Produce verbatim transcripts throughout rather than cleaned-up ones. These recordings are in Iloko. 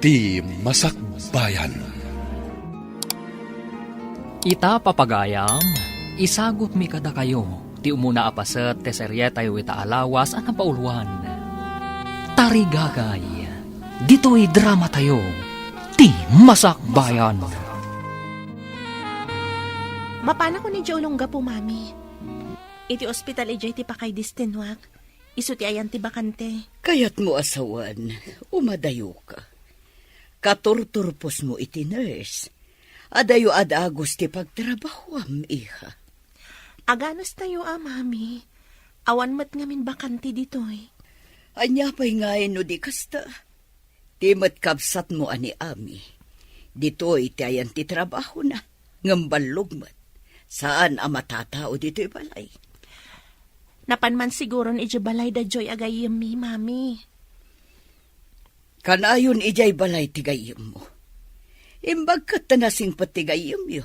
Ti Masakbayan. Ita, papagayam, isagutmi kadakayo ti umuna a paset ti serietayo ita a lawas a napauluan. Tarigagay, ditoy dramatayo, Ti Masakbayan. Mapanakon idiay Olongapo, Mami. Iti ospital idiay ti pakaidistennak. Isu ti ayan ti bakante. Kayatmo a sawen, umadayoka. Katurturposmo iti nurse. Adayo a dagus ti pagtrabahuam, iha. Aganustayo a, Mami. Awan met ngamin bakante ditoy. Ania pay ngay no di kasta? Ti met kabsatmo a ni Ami, ditoy ti ayan ti trabahona, ngem ballog met. Saan a matatao ditoy balay. Napan man siguron idiay balay da Joy a gayyemmi, Mami. Kanayon idiay balay ti gayyemmo. Imbag ket ta nasingpet ti gayyemyo.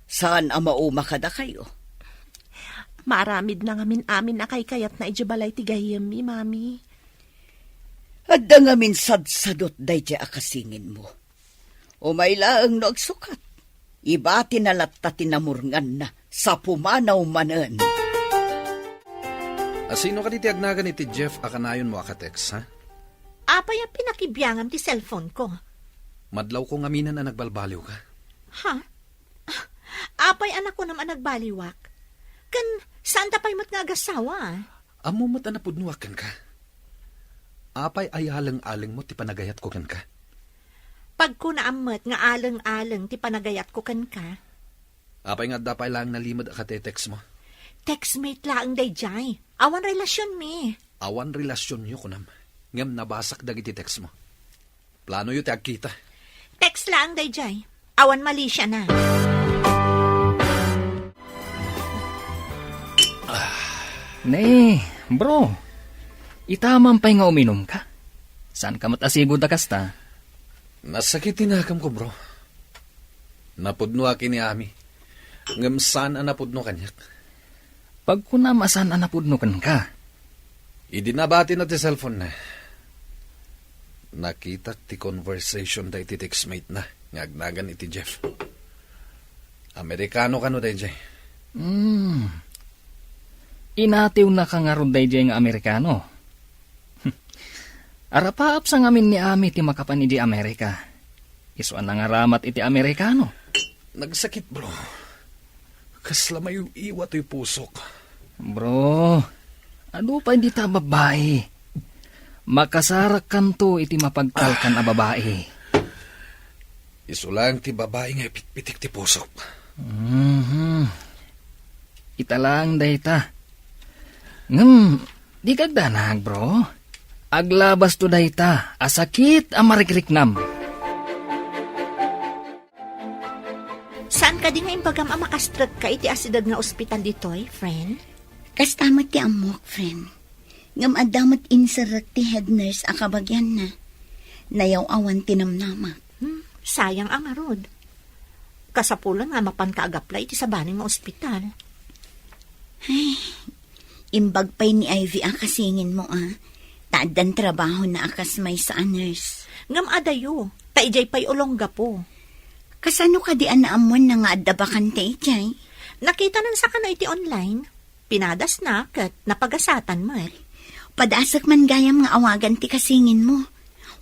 Saan a mauma kadakayo. Maaramidna ngamin amin a kaykayatna idiay balay ti gayyemmi, Mami. Adda ngamin sadsadot daydiay a kasinginmo. Umay laeng no agsukat. Ibatina latta ti namurnganna sa pumanaw manen. A, sino kadi ti agnagan iti Jeff a kanayonmo a ka-text, ha? Apay a pinakibiangam ti cellphone ko? Madlawko ngaminen a nagbalbaliwka. Ha? Apay a nakunam a nagbaliwak? Ken saanta pay met nga agasawa, a? Ammo met a napudnoak kenka. Apay a aleng-alengmo ti panagayatko kenka? Pagkunaam met nga aleng-aleng ti panagayatko kenka. Apay nga adda pay laeng nalimed a kate-textmo? Textmate laeng daydiay. Awan relasionmi. Awan relasionyo, kunam. Ngem nabasak dagiti textmo. Planoyo ti agkita. Text laeng daydiay. Awan malisiana. Ne, bro. Ita man pay nga uminumka? Saanka met a sigud a kasta? Nasakit ti nakemko, bro. Napudnoak ni Ami. Ngem saan a napudno kaniak. Pagkunam a saan a napudno kenka. Idi nabatina ti cellphone na, nakitak ti conversation da iti textmate na nga agnagan iti Jeff. Amerikano kano daydiay? Hmm. Inatiwnaka ngarud daydiay nga Amerikano? Arapaap sa ngamin ni Ami ti makapan idi Amerika. Isu a nangaramat iti Amerikano. Nagsakit, bro. Kasla maiw-iwa toy pusok. Bro, adu pay dita a babbai. Makasarakkanto iti mapagtalkan a babai. Isu laeng ti babai nga ipitpitik ti pusok. Mhm. Ita laeng dayta. Ngem, di kagdanag, bro. Aglabasto dayta a sakit a marikriknam. Saan kadi nga imbagam a makastrekka iti asideg nga ospital ditoy, friend? Kasta met ti ammok, friend. Ngem adda met inserrek ti head nurse a kabagianna. Nayaw-awan ti namnamak. Hmm, sayang a ngarud. Kasapulan nga mapanka agapla iti sabali nga ospital. Ay, imbag pay ni Ivy a kasinginmo a, ta addan trabahona a kas maysa a nurse. Ngem adayo, ta idiay pay Olongapo. Kasano kadi a naammuanna nga adda bakante idiay? Nakitanan sa kano iti online. Pinadasna ket napagasatan met. Padasek man gayam nga awagan ti kasinginmo.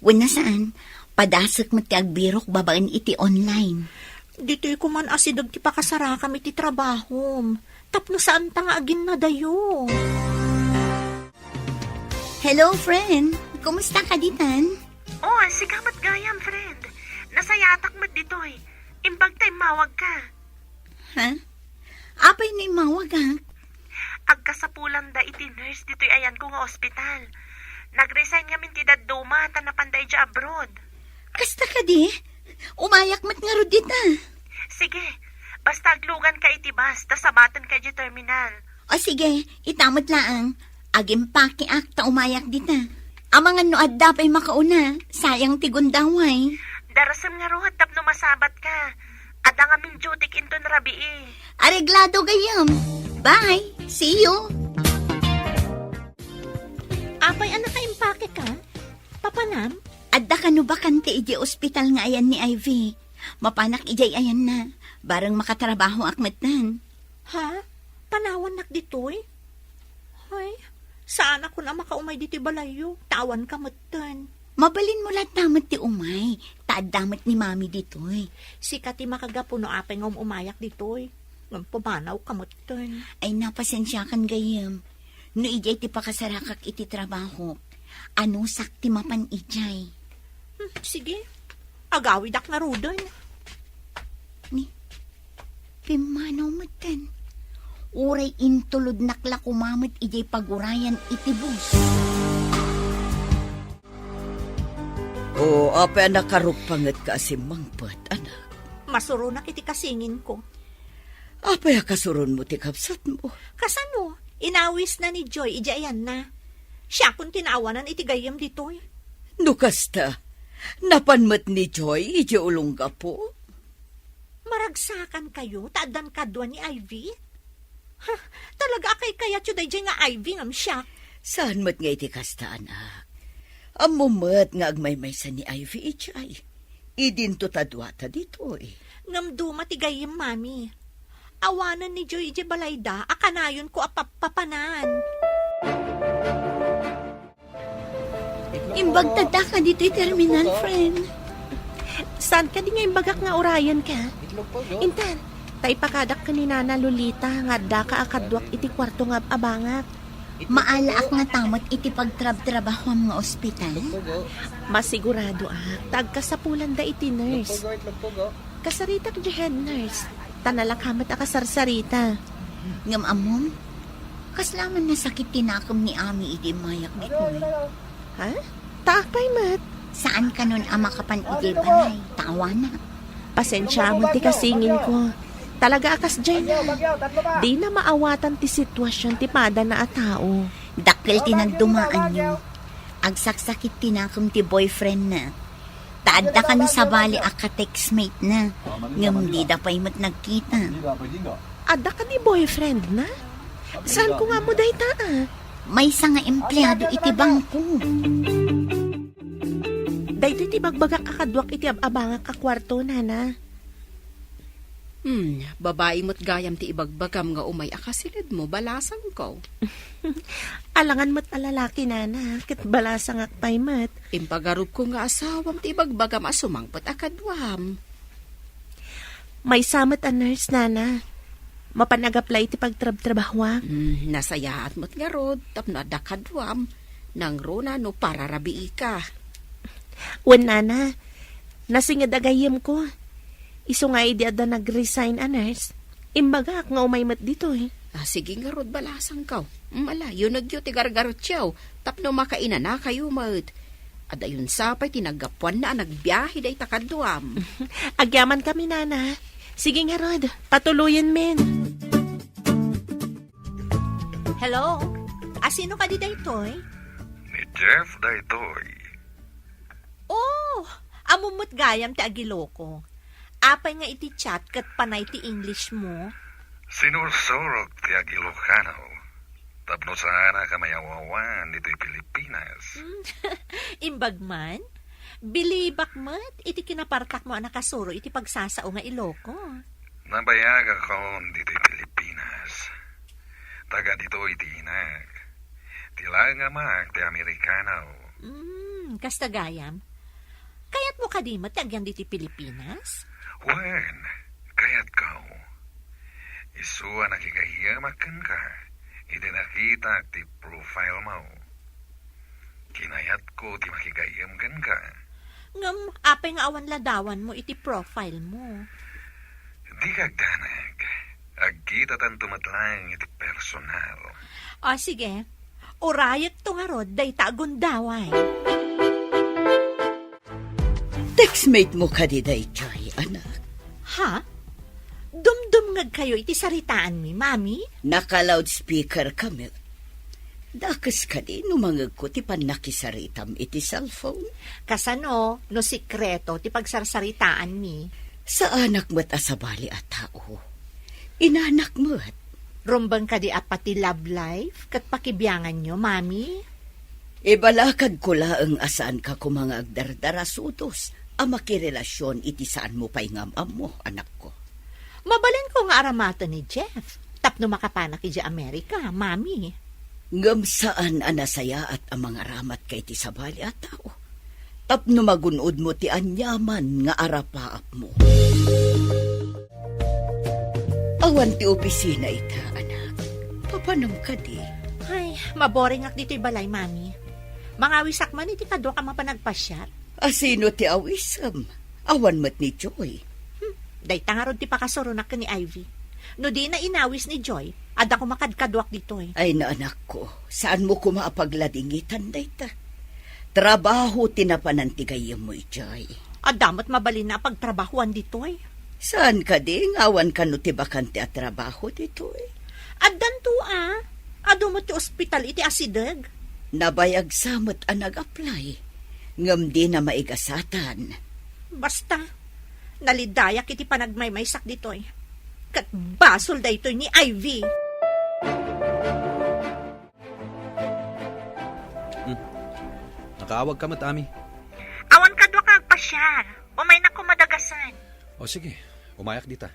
Wenno saan, padasek met ti agbirok babaen iti online. Ditoy koman asideg ti pakasarakam iti trabahom, tapno saanta nga aginnadayo. Hello, friend. Kumusta ka ditan? Oh, sika met gayam, friend. Nasayatak met ditoy. Imbag ta immawagka. Ha? Apay no immawagak? Agkasapulanda iti nurse ditoy ayanko nga ospital. Nag-resign ngamin ti dadduma ta napanda idiay abroad. Kasta kadi? Umayak met ngarud dita. Sige, basta agluganka iti bus ta sabatenka idiay terminal. O sige, ita met laeng. Agimpakiak ta umayak dita. Amangan no adda pay makauna, sayang ti gundaway. Darasem ngarud tapno masabatka. Adda ngamin dutyk inton rabii. Areglado gayam. Bye. See you. Apay a nakaimpakeka? Papanam? Adda kano bakante idiay ospital nga ayan ni Ivy. Mapanak idiay ayanna. Bareng makatrabahoak metten. Ha? Panawannak ditoy? Hay, saan a kun a makaumay ditoy balayyo. Tawan ka metten. Mabalinmo latta met ti umay. Ta adda met ni Mami ditoy. Sika ti makagapu no apay nga um-umayak ditoy. Ngem pumanaw ka metten. Ay, napasensiakan gayyem. No idiay ti pakasarakak iti trabahok, anusak ti mapan idiay. Hmm, sige. Agawidak ngaruden. Ni, pimmanaw metten. Uray intulodnak la koma met idiay pagurayan iti bus. O, apay a nakarukpangetka a simmangpet, anak? Masuronak iti kasingin ko. Apay a kasuronmo ti kabsatmo? Kasano? Inawisna ni Joy idiay ayanna. Siakon ti naawanan iti gayyem ditoy. No kasta, napan met ni Joy idiay ulonggapo? Maragsakan kayo ta addan kadua ni Ivy? Ha, talaga a kaykayatyo daydiay nga Ivy ngem siak? Saan met nga iti kasta, anak? Ammom met nga agmaymaysa ni Ivy idiay. Idinto ta duata ditoy. Ngem duma ti gayyem, Mami. Awanen ni Joy idiay balayda a kanayonko a pappapanan. Imbagtadaka ditoy terminal, friend. Saan kadi nga imbagak nga urayenka? Intan, ta ipakadak ken ni Nana Lolita nga addaka a kaduak iti kuarto nga ab-abangak. Maalaak ngata met iti pagtrabtrabahoam nga ospital? Masiguradoak ta agkasapulanda iti nurse. Kasaritak diay head nurse, ta nalaka met a kasarsarita. Ngem ammom, kasla man nasakit ti nakem ni Ami idi immayak ditoy. Ha? Ta apay met? Saan kanon a makapan idiay balay, ta awanak. Pasensiaem ti kasingin ko. Talaga a kasdiay na. Dina maawatan ti sitwasion ti padana a tao. Dakkel ti nagdumaanyo. Agsaksakit ti nakem ti boyfriendna. Ta adda kano sabali a ka-textmate na. Ngem dida pay met nagkita. Adda kadi boyfriendna? Saan ko nga ammo dayta, a? Maysa nga empleado iti bangko. Daytoy ti bagbagak a kaduak iti ab-abangak a kuarto, Nana. Hmm, babai met gayam ti ibagbagam nga umay a kasilidmo, balasangko. Alangan met a lalaki, Nana, ket balasangak pay met. Impagarupko nga asawam ti ibagbagam a sumangpet a kaduam. Maysa met a nurse, Nana. Mapan ag-apply iti pagtrabtrabahoak. Hmm, nasayaat met ngarud, tapno adda kaduam. Nangruna no pararabiika. Wen, Nana, nasinged a gayyemko. Isu nga idi adda nag-resign a nurse, imbagak nga umay met ditoy. Ah, sige ngarud, balasangko. Mm, ala, yunegyo ti gargarutio, tapno makainanakayo met. Adayon sa pay ti naggapuanna a nagbiahe dayta kaduam. Agyamankami, Nana. Sige ngarud, patuloyenmin. Hello? Asino kadi daytoy? Ni Jeff daytoy. Oh, ammom met gayam ti ag-Iloko. Apay nga iti chat ket panay ti English mo? Sinursurok ti ag-Ilokano tapno saanak a mayaw-awan ditoy Pilipinas. Hmm, imbag man? Bilibak met iti kinapartakmo a nakasuro iti pagsasao nga Iloko. Nabayagakon ditoy Pilipinas. Taga ditoy ti inak. Ti laeng amak ti Amerikano. Mm, kasta gayam. Kayatmo kadi met ti agyan ditoy Pilipinas? Wen, kayatko. Isu a nakigayyemak kenka idi nakitak ti profile mo. Kinayatko ti makigayyem kenka. Ngem apay nga awan ladawanmo iti profile mo? Dika agdanag. Agkitatanto met laeng iti personal. O, sige. Urayekto ngarud dayta a gundaway. Textmate mo kadi daytoy, anak? Ha? Dumdumngegkayo iti saritaanmi, Mami? Naka-loudspeaker kami. Dakes kadi no mangegko ti pannakisaritam iti cellphone? Kasano no sikreto ti pagsarsaritaanmi? Saanak met a sabali a tao. Inanak met. Rumbeng kadi a pati love life ket pakibianganyo, Mami? Ibalakadko laeng a saanka koma nga agdardarasudos a makirelasion iti saanmo pay nga am-ammo, anakko. Mabalinko nga aramaten ni Jeff tapno makapanak idiay Amerika, Mami. Ngem saan a nasayaat a mangaramatka iti sabali a tao tapno magun-odmo ti aniaman nga arapaapmo. Awan ti opisina ita, anak. Papanem kadi? Ay, maboringak ditoy balay, Mami. Mangawisak man iti kaduak a mapan agpasiar. A sino ti awisem? Awan met ni Joy. Hmm, dayta ngarud ti pakasuronak ken ni Ivy. No dina inawis ni Joy, adda koma kadkaduak ditoy. Ay, naanakko, saanmo koma a pagladingitan dayta. Trabaho ti napanan ti gayyemmo idiay. Adda met mabalinna a pagtrabahoan ditoy. Saan kadi nga awan kano ti bakante a trabaho ditoy? Addanto a. Adu met ti ospital iti asideg. Nabayag sa met a nag-apply, ngem dina maigasatan. Basta, nalidayak iti panagmaymaysak ditoy. Ket basol daytoy ni Ivy. Hmm. Nakaawag ka met, Ami. Awan kaduak nga agpasiar. Umaynak koma dagasen. O sige, umayak dita.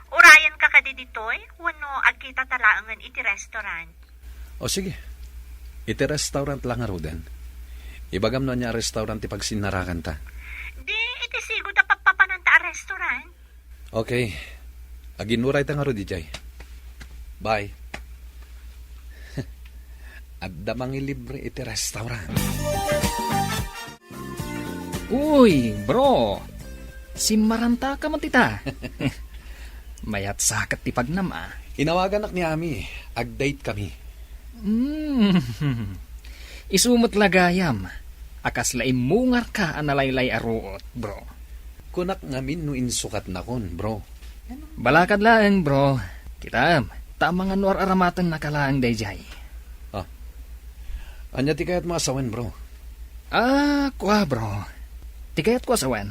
Urayenka kadi ditoy, wenno agkitata laengen iti restaurant? O sige. Iti restaurant la ngaruden. Ibagam no ania a restaurant ti pagsinnarakanta. Di, iti sigud a pappapananta a restaurant. Okay. Aginnurayta ngarud idiay. Bye. Adda mangilibre iti restaurant. Uy, bro! Simmaranta ka met ita. Mayat sa ket ti pagnam, a. Inawaganak ni Ami. Ag-date kami. Hmm. Isu met la gayam a kasla immungarka a nalaylay a ruot, bro. Kunak ngamin no insukatnakon, bro. Balakad laeng, bro. Kitaem, ta amangan no ar-aramatennaka laeng daydiay. Ah. Ania ti kayatmo a sawen, bro? Ah, kua, bro. Ti kayatko a sawen,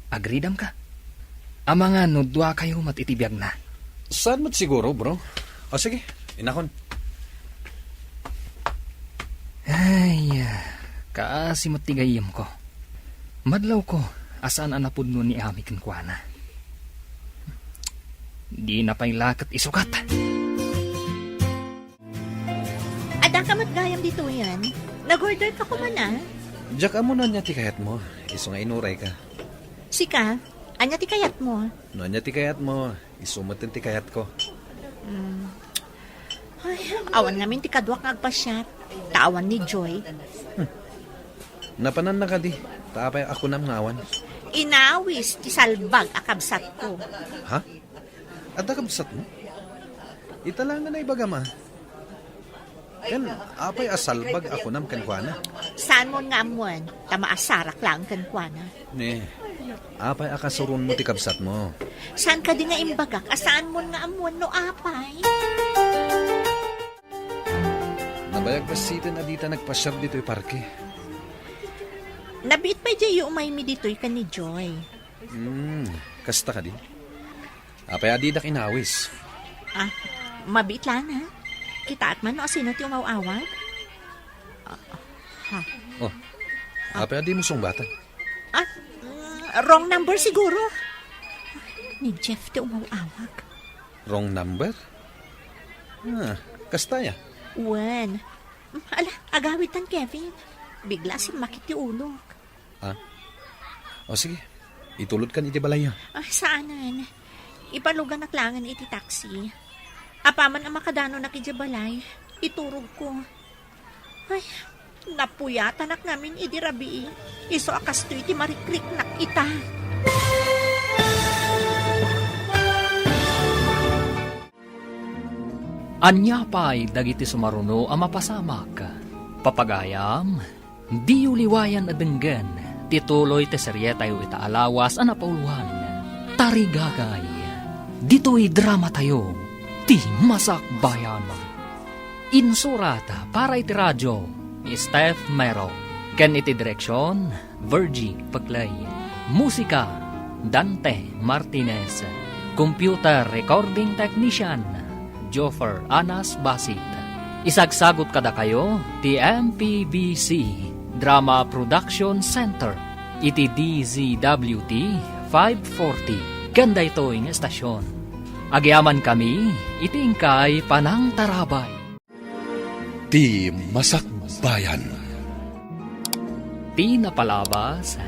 agridamka. Amangan no duakayo met iti biagna. Saan met siguro, bro? O sige, inakon. Ay, kaasi met ti gayyemko. Madlawko a saan a napudno ni Ami kenkuana. Dina pay la ket isukat. Adda ka met gayam ditoyen. Nag-order ka koma, a? Diak ammo no ania ti kayatmo. Isu nga inurayka. Sika, ania ti kayatmo? No ania ti kayatmo, isu met ti kayatko. Hmm. Ay, awan ngamin ti kaduak nga agpasiar. Ta awan ni Joy. Hmm. Napananna kadi, ta apay a kunam nga awan? Inawis ti salbag a kabsatko. Ha? Adda kabsatmo? Ita laeng nga naibagam, a. Ken, apay a salbag a kunam kenkuana? Saanmon nga ammoen, ta maasarak laeng kenkuana. Ne, apay a kasuronmo ti kabsatmo? Saan kadi nga imbagak a saanmon nga ammoen no apay? Nabayag bassiten a dita nagpasiar ditoy parke. Nabiit pay diay umaymi ditoy ken ni Joy. Hmm, kasta kadi? Apay a didak inawis? Ah, mabiit laeng, a. Kitaek man no asino ti umaw-awag? Ah, ha. Oh, apay a dimo sungbatan? Ah, mm, wrong number siguro. Ni Jeff ti umaw-awag. Wrong number? Ah, kasta aya? Wen. Ala, agawidtan, Kevin. Bigla simmakit ti ulok. Ah? O sige, itulodkan iti balayyo. Ah, saanen. Ipaluganak laengen iti taxi. Apaman a makadanonak idiay balay, iturogko. Ay, napuyatanak ngamin idi rabii. Isu a kastoy ti marikriknak ita. Ania pay dagiti sumaruno a mapasamak? Papagayam, diyo liwayan a denggen ti tuloy ti serietayo ita a lawas a napauluan, Tarigagay. Ditoy dramatayo, ti Masakbayan. Insurat para iti radio, ni Steph Mero. Ken iti direksion, Virgie Peclay. Musika, Dante Martinez. Computer recording technician, Joffer Anas Basit. Isagsagut kadakayo ti M P B C Drama Production Center iti D Z W T five forty ken daytoy nga estasion. Agyamankami iti inkay panangtarabay. Ti Masakbayan. Ti napalabas,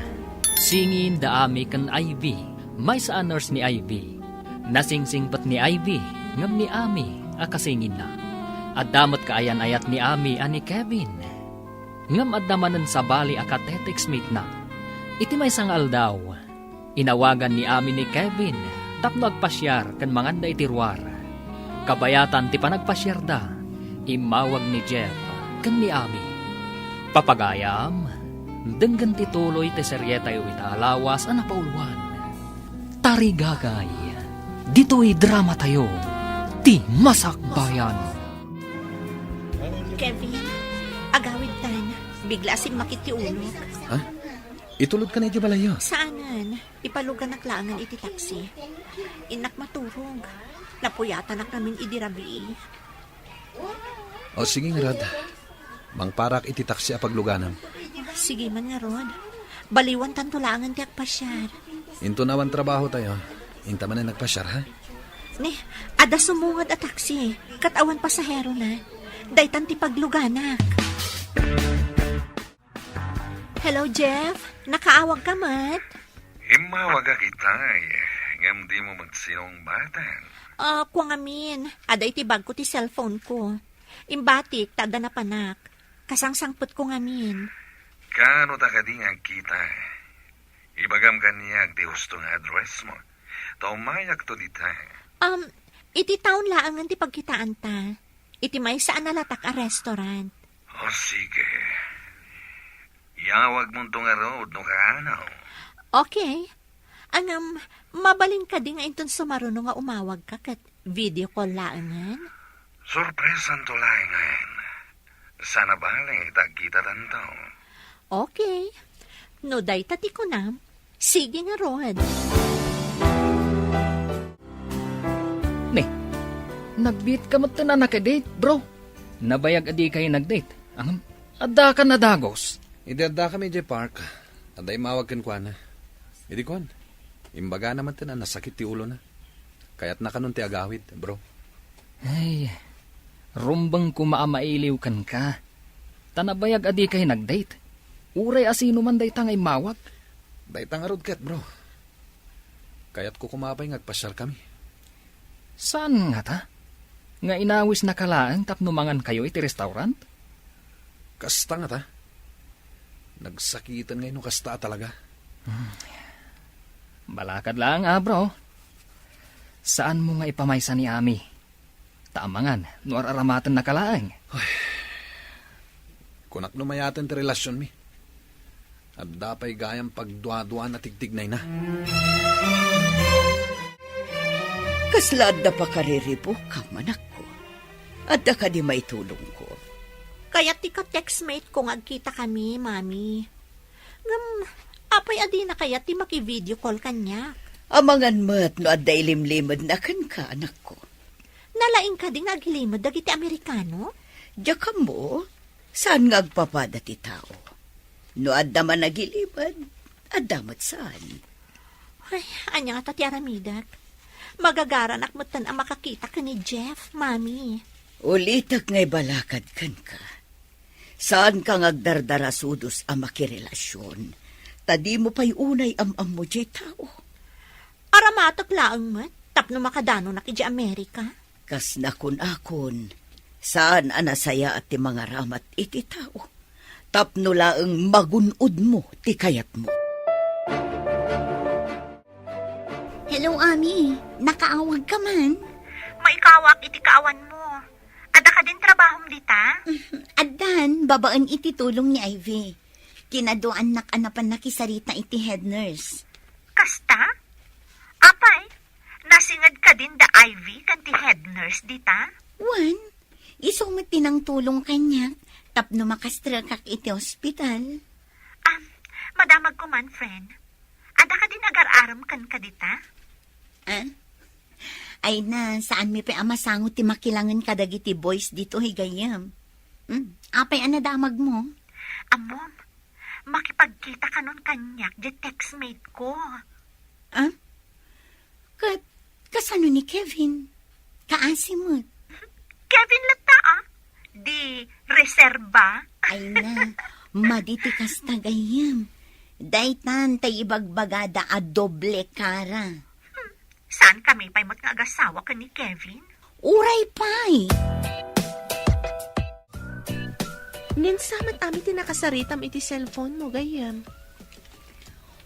singin da Ami ken Ivy. Maysa a nurse ni Ivy. Nasingsingpet ni Ivy, ngem ni Ami a kasinginna. Adda met kaayan-ayat ni Ami a ni Kevin. Ngem adda manen sabali a ka-text mate-na. Iti maysa nga aldaw, inawagan ni Ami ni Kevin tapno agpasiar ken manganda iti ruar. Kabayatan ti panagpasiarda, immawag ni Jeff ken ni Ami. Papagayam, denggen ti tuloy ti serietayo ita a lawas a napauluan. Tarigagay, ditoy dramatayo, ti Masakbayan. Kevin, agawidtan. Bigla a simmakit ti ulok. Ha? Itulodka na iti balayyo? Saanen. Ipaluganak laengen iti taksi. Innak maturog. Napuyatanak ngamin idi rabii. O, sige ngarud. Mangparak iti taksi a pagluganam. Sige man ngarud. Baliwantanto laengen ti agpasiar. Inton awan trabahotayo, inta manen agpasiar, ha? Ne, adda sumungad a taksi. Ket awan pasaherona. Daytan ti pagluganak. Hello, Jeff. Nakaawagka met? Immawagak itay, ngem dimo met sinungbaten. Ah, kua ngamin. Adda iti bagko ti cellphone-ko. Imbatik ta adda napanak. Kasangsangpetko ngamin. Kaano ta kadi nga agkita? Ibagam kaniak ti husto nga address-mo. Ta umayakto dita. Um, iti town laengen ti pagkitaanta. Iti maysa a nalatak a restaurant. O, sige. Iyawagmonto ngarud no kaano. Okay. Ngem, mabalin kadi nga inton sumaruno nga umawagka ket video call laengen? Sorpresanto laengen. Saan a bale ta agkitatanto. Okay. No dayta ti kunam, sige ngarud. Ne, nagbiitka metten a naka-date, bro. Nabayag a dikay nag-date. Ngem, addaka nadagus. Idi addakami idiay park, adda immawag kenkuana. Idi kuan, imbagana metten a nasakit ti ulona. Kayatna kanon ti agawid, bro. Ay, rumbeng koma a mailiw kenka. Ta nabayag a dikay nag-date. Uray a sinoman dayta nga immawag. Dayta ngarud ket, bro. Kayatko koma pay nga agpasiarkami. Saan ngata? Nga inawisnaka laeng tapno mangankayo iti restaurant? Kasta ngata? Nagsakiten ngay no kasta a talaga. Hmm. Balakad laeng a, bro. Saanmo nga ipamaysa ni Ami. Ta amangan no ar-aramatennaka laeng. Ay. Kunak no mayaten ti relasionmi. Adda pay gayam pagduaduaan a tigtignayna. Kasla adda pakariribukam, anakko? Adda kadi maitulongko? Kayat ti ka-textmate ko nga agkitakami, Mami. Ngem, apay a dina kayat ti maki-video call kaniak? Amangan met no adda ilimlimedna kenka, anakko. Nalaing kadi nga agilimed dagiti Amerikano? Diak ammo, saan nga agpapada ti tao. No adda man agilimed, adda met saan. Ay, ania ngata ti aramidek? Magagaranak metten a makakita ken ni Jeff, Mami. Ulitek nga ibalakad kenka. Saanka nga agdardarasudos a makirelasion, ta dimo pay unay am-ammo diay tao. Aramatek laeng met tapno makadanonak idiay Amerika. Kas nakun-akon, saan a nasayaat ti mangaramat iti tao, tapno laeng magun-odmo ti kayatmo. Hello, Ami. Nakaawagka man? Maikawak iti kaawanmo. Adda kadin trabahom dita? Addan, babaen iti tulong ni Ivy. Kinaduaannak a napan nakisarita iti head nurse. Kasta? Apay, nasinged kadin da Ivy ken ti head nurse dita? Wen, isu met ti nangtulong kaniak tapno makastrekak iti ospital. Ah, madamagko man, friend. Adda kadin agar-arem kenka dita? Ah? Ay na, saanmi pay a masango ti makilangen kadagiti boys ditoy gayyem. Hmm, apay a nadamagmo? Ammom, makipagkita kanon kaniak diay textmate ko. Ah? Ket kasano ni Kevin? Kaasi met. Kevin latta, ah? Di reserba? Ay na, madi ti kasta gayyem. Daytan tay ibagbagada a doble kara. Hmm, saankami pay met nga agasawa ken ni Kevin? Uray pay! Ngem sa met amin ti nakasaritam iti cellphone mo, gayyem?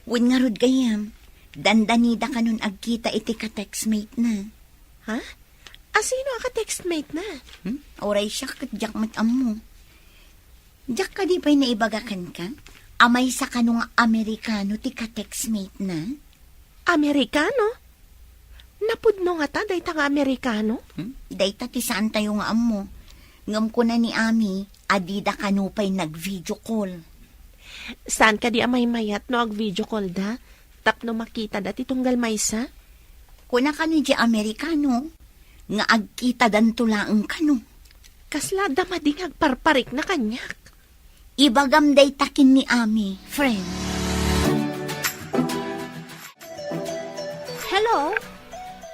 Wen ngarud, gayyem, dandanida kanon agkita iti ka-textmate na. Ha? Asino a ka-textmate na? Hmm? Uray siak ket diak met ammo. Diak kadi pay naibaga kenka a maysa kano nga Amerikano ti ka-textmate na? Amerikano? Napudno ngata dayta nga Amerikano? Hmm? Dayta ti saantayo nga ammo. Ngem kuna ni Ami a dida kano pay nag-video call. Saan kadi a maymayat no ag-video call da tapno makita da ti tunggal maysa? Kuna kano diay Amerikano nga agkitadanto laeng kano. Kasla adda madi nga agparparikna kaniak. Ibagam dayta ken ni Ami, friend. Hello?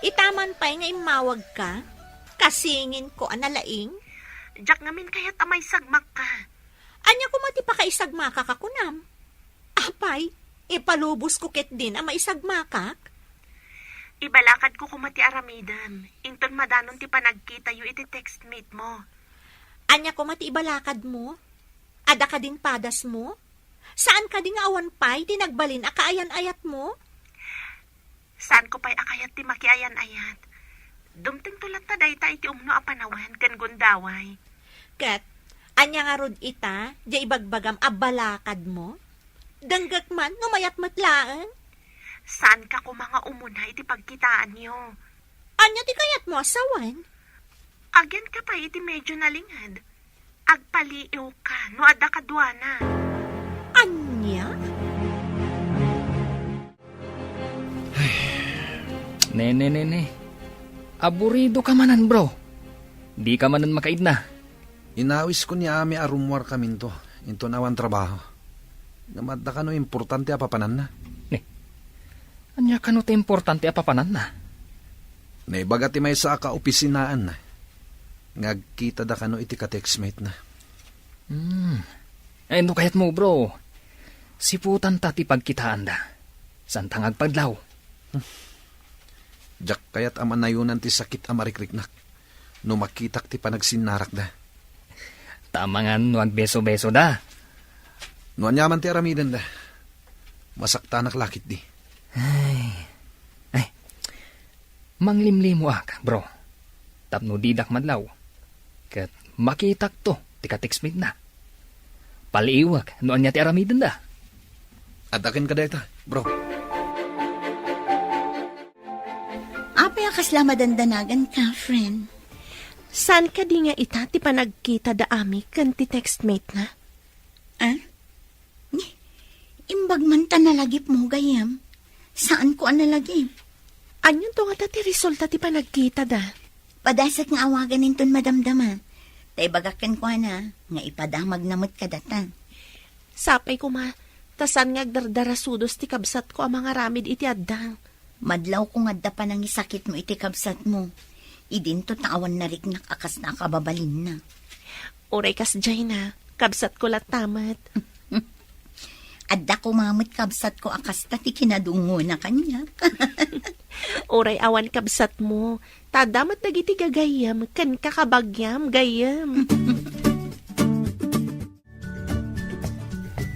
Itaman pay nga immawagka? Kasingin ko a nalaing? Diak ngamin kayat a maisagmakka. Ania koma ti pakaisagmakak a kunam? Apay, ipalubos ko ketdin a maisagmakak? Ibalakad ko koma ti aramidem, inton madanon ti panagkitayo iti textmate mo. Ania koma ti ibalakad mo? Adda kadin padas mo? Saan kadi nga awan pay ti nagbalin a kaayan-ayat mo? Saan ko pay a kayat ti makiayan-ayat? Dumtengto latta dayta iti umno a panawen ken gundaway. Ket, ania ngarud ita, diay ibagbagam a balakad mo? Denggek man no mayat met laeng. Saan ka koma nga umuna iti pagkitaanyo? Ania ti kayat mo a sawen? Agyan ka pay iti medyo nalinged. Agpaliiw ka no adda kaduana. Ania? Nene, nene. Aburido ka manen, bro. Di ka manen makaidna. Inawisko ni Ami a rummuarkaminto, inton awan trabaho. Ngem adda kano importante a papananna. Ne, ania kano ti importante a papananna? Naibaga ti maysa a kaopisinaanna nga agkitada kano iti ka-textmate na. Hmm. Ay, no kayat mo, bro, siputanta ti pagkitaanda. Santa nga agpadlaw. Diak kayat a manayonan ti sakit a marikriknak no makitak ti panagsinnarakda. Tamangan no agbeso-besoda. No aniaman ti aramidenda, masaktanak la ketdi. Ay. Ay. Manglimlimoak, bro. Tapno didak madlaw. Ket makitakto ti ka-textmate na. Paliiwek no ania ti aramidenda. Adda kenka dayta, bro. Apay a kasla madandanagan ka, friend? Saan kadi nga ita ti panagkita da Ami ken ti textmate na? Ah? Ni, imbag man ta nalagipmo, gayyem. Saanko a nalagip. Anianto ngata ti resulta ti panagkita da? Padasek nga awagan inton madamdama. Ta ibagak kenkuana nga ipadamagna met kadata. Sapay koma, ta saan nga agdardarasudos ti kabsatko a mangaramid iti addang. Madlawko nga adda panangisakitmo iti kabsatmo. Idinto ta awan nariknak a kasna a kababalinna. Uray kasdiay na, kabsatko latta met. Adda koma met kabsatko a kasta ti kinadungona kaniak. Uray awan kabsatmo, ta adda met dagiti gagayyem ken kakabagiam, gayyem.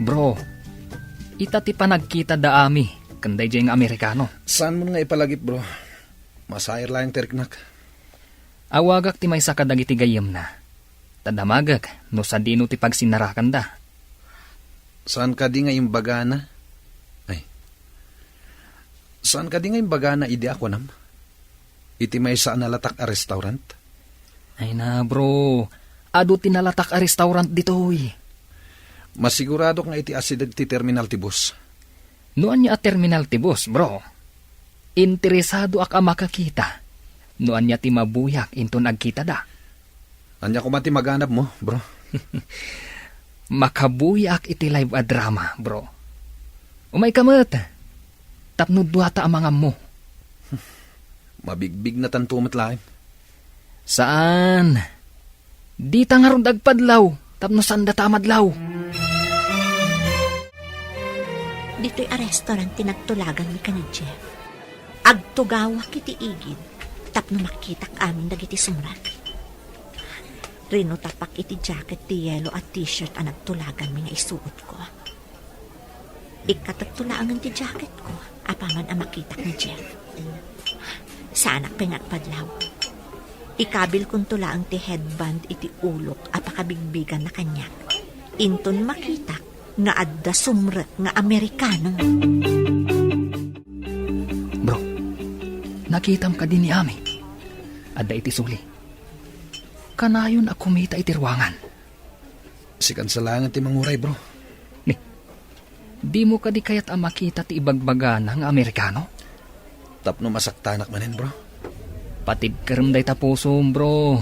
Bro, ita ti panagkita da Ami ken daydiay nga Amerikano. Saanmon nga ipalagip, bro. Masair laeng ti riknak. Awagak ti maysa kadagiti gayyemna. Ta damagek no sadino ti pagsinnarakanda. Saan kadi nga imbagana? Ay. Saan kadi nga imbagana idi a kunam? Iti maysa a nalatak a restaurant? Ay na, bro. Adu ti nalatak a restaurant ditoy. Masiguradok nga iti asideg ti terminal ti bus. No ania a terminal ti bus, bro? Interesadoak a makakita. no ania ti mabuyak inton agkitada. Ania koma ti maganabmo, bro? Makabuyak iti live a drama, bro. Umayka met, tapno duata a mangammo. Mabigbignatan to met laeng. Saan. Dita ngarud agpadlaw, tapno saan data a madlaw. Ditoy a restaurant ti nagtulaganmi ken ni Jeff. Agtugawak iti igid tapno makitak amin dagiti sumrek. Rinutapak iti jacket ti yellow a t-shirt a nagtulaganmi nga isuotko. Ikkatekto laengen ti jacketko apaman a makitak ni Jeff. Saanak pay nga agpadlaw. Ikabilkonto laeng ti headband iti ulok a pakabigbiganna kaniak. Inton makitak nga adda sumrek nga Amerikano. Bro, nakitam kadi ni Ami? Adda iti suli. Kanayon a kumita iti ruangan. Sikan sa laengen ti manguray, bro. Ni, dimo kadi kayat a makita ti ibagbagana nga Amerikano? Tapno masaktanak manen, bro. Patibkerem dayta pusom, bro.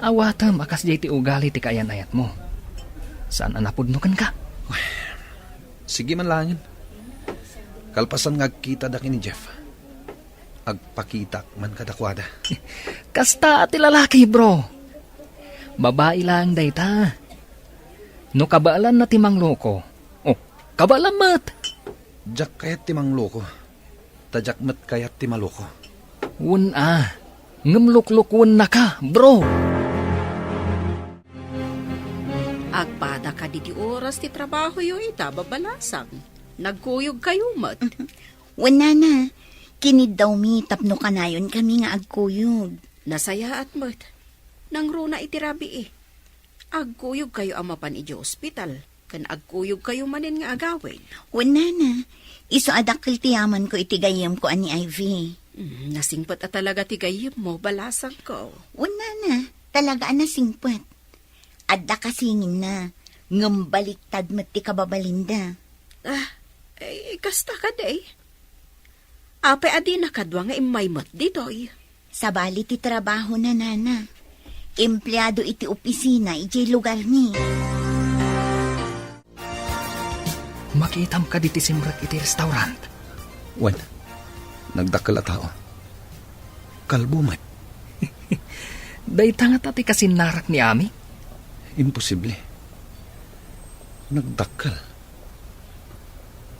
Awatem a kasdiay ti ugali ti kaayan-ayatmo. Saan a napudno kenka. Sige man laengen. Kalpasan nga agkitada ken ni Jeff, agpakitak man kadakuada. Kasta ti lalaki, bro. Babai laeng dayta. No kabaelanna ti mangloko, oh, kabaelam met. Diak kayat ti mangloko. Ta diak met kayat ti maloko. Wen a, ngem luklukuennaka, bro. Agpada kadi ti oras ti trabahoyo ita, babalasang. Nagkuyogkayo met. Wen, nana, kiniddawmi tapno kanayonkami nga agkuyog. Nasayaat met. Nangruna iti rabii. Agkuyogkayo a mapan idiay ospital, ken agkuyogkayo manen nga agawid. Wen, nana, isu a dakkel ti yamanko iti gayyemko a ni Ivy. Mm, nasingpet a talaga ti gayyemmo, balasangko. Wen, nana, talaga a nasingpet. Adda kasinginna, ngem baliktad met ti kababalinda. Ah, eh, kasta kadi. Apay a dina kadua nga immay met ditoy? Sabali ti trabahona, nana. Empleado iti opisina idiay lugarmi. Makitam kadi ti simrek iti restaurant? Wen, nagdakkel a tao. Kalbo met. Dayta ngata ti kasinnarak ni Ami? Imposible. Nagdakkel.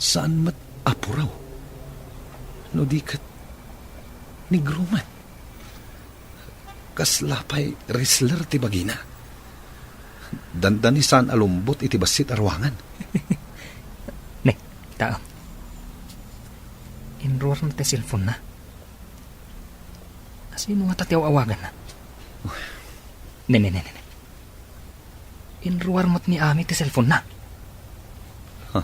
Saan met a puraw. No di ket negro met. Kasla pay wrestler ti bagina. Dandani saan a lumbot iti bassit a ruangan. Ne, taem. Inruar met ti cellphone-na. Asino ngata ti aw-awaganna? Ne, ne, ne, ne, ne. Inruar met ni Ami ti cellphone-na. Ha?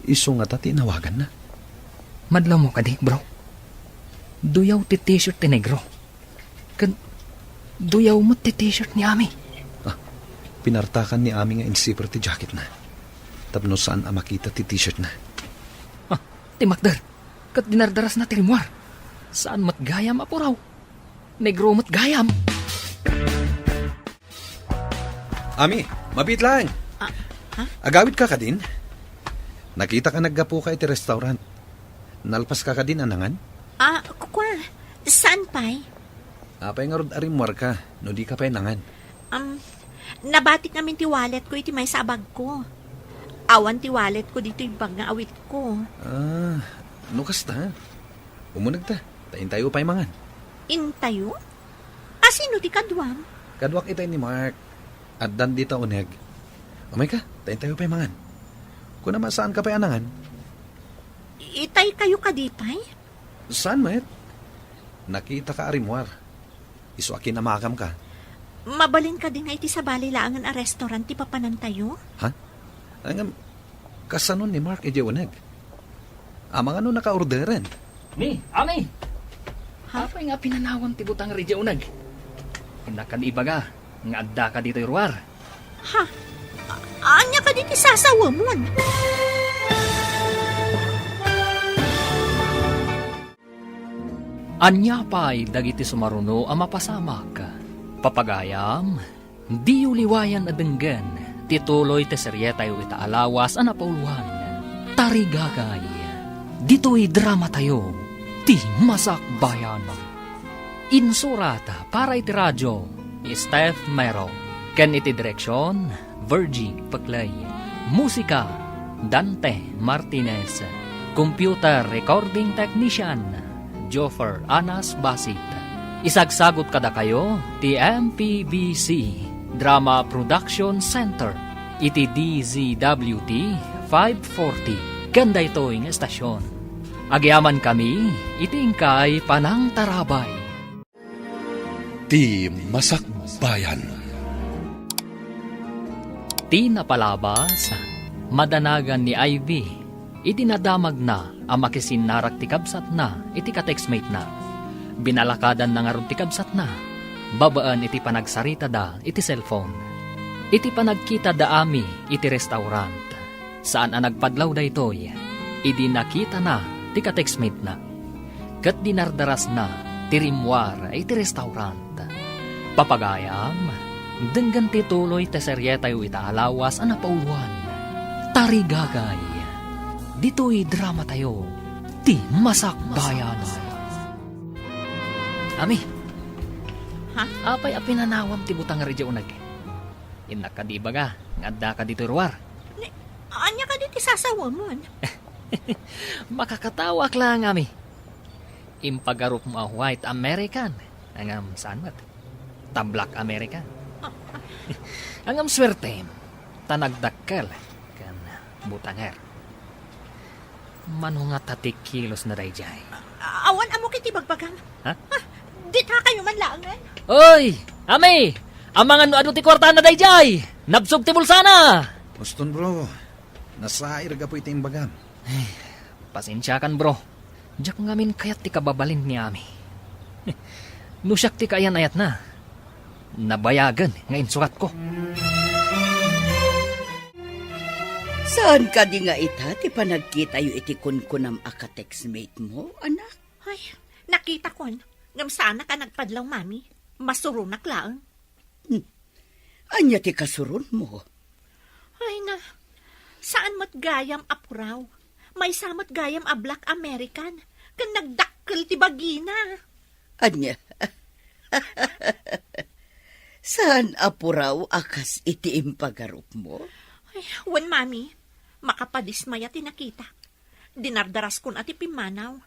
Isu ngata ti inawaganna? Madlawmo kadi, bro. Duyaw ti t-shirt ti negro. Ken duyaw met ti t-shirt ni Ami. Ah, pinartakan ni Ami nga insiper ti jacketna. Tapno saan a makita ti t-shirtna. Ah, ti makder. Ket dinardarasna ti rimmuar. Saan met gayam a puraw. Negro met gayam. Ami, mabiit laeng. Ah, ha? Agawidka kadin? Nakitak a naggapuka iti restaurant. Nalpaska kadin a nangan? Ah, kua, saan pay? Apay ngarud a rimmuarka no dika pay nangan? Um, nabatik ngamin ti walletko iti maysa a bagko. Awan ti walletko ditoy bag nga awitko. Ah, no kasta, umunegta, ta intayo pay mangan. Intayo? Asino ti kaduam? Kaduak itay ni Mark. Addan dita uneg. Umayka, ta intayo pay mangan. Kunam a saanka pay a nangan? Itay kayo kadi pay? Saan met? Nakitaka a rimmuar. Isu a kinamakamka. Mabalin kadi nga iti sabali laengen a restaurant ti papanantayo? Ha? Ngem, kasano ni Mark idiay uneg? Amangan no nakaorderen? Ni, Ami! Ha? Apay nga pinanawam ti butang idiay uneg? Innak kadi ibaga nga addaka ditoy ruar. Ha? A-, ania kadi ti sasawemon? Ania pay dagiti sumaruno a mapasamak? Papagayam, diyo liwayan a denggen ti tuloy ti serietayo ita a lawas a napauluan, Tarigagay. Ditoy dramatayo, ti Masakbayan. Insurat para iti radio, Steph Mero. Ken iti direksion, Virgie Peclay. Musika, Dante Martinez. Computer recording technician, Joffer Anas Basit. Isagsagut kadakayo ti M P B C Drama Production Center iti D Z W T five forty ken daytoy nga estasion. Agyamankami iti inkay panangtarabay. Ti Masakbayan. Ti napalabas, madanagan ni Ivy idi nadamagna a makisinnarak ti kabsatna iti ka-textmate-na. Binalakadanna ngarud ti kabsatna babaen iti panagsaritada iti cellphone. Iti panagkitada Ami iti restaurant, saan a nagpadlaw daytoy idi nakitana ti ka-textmate-na. Ket dinardarasna ti rimmuar iti restaurant. Papagayam, denggen ti tuloy ti serietayo ita a lawas a napauluan, Tarigagay. Ditoy dramatayo, ti Masakbayan. Ami. Ha? Apay a pinanawam ti butanger idiay uneg? Innak kadi ibaga nga addaka ditoy ruar? Ni, ania kadi ti sasawamon? Makakatawa ak laeng, Ami. Impagarupmo a white American, ngem saan met ta black American. Ngem suertem, ta nagdakkel ken butanger. Mano ngata ti kilosna daydiay? Awan ammok iti bagbagam. Ha? Ah, ditakayo man laengen. Oy, Ami! Amangan no adu ti kuartana daydiay! Nabsog ti bulsana! Boston, bro. Nasair gapu iti imbagam. Ay, pasensiakan, bro. Diak ngamin kayat ti kababalin ni Ami. No siak ti kaayan-ayatna, nabayagen nga insuratko. Saan kadi nga ita ti panagkitayo iti kunkunam a ka-textmate-mo, anak? Ay, nakitakon. Ngem saanak a nagpadlaw, Mami. Masuronak laeng. Hmm. Ania ti kasuronmo? Ay na, saan met gayam a puraw. Maysa met gayam a black American, ken nagdakkel ti bagina. Ania? Saan a puraw a kas iti impagarupmo? Ay, wen, Mami, makapadismaya ti nakitak. Dinardaraskon a ti pimmanaw.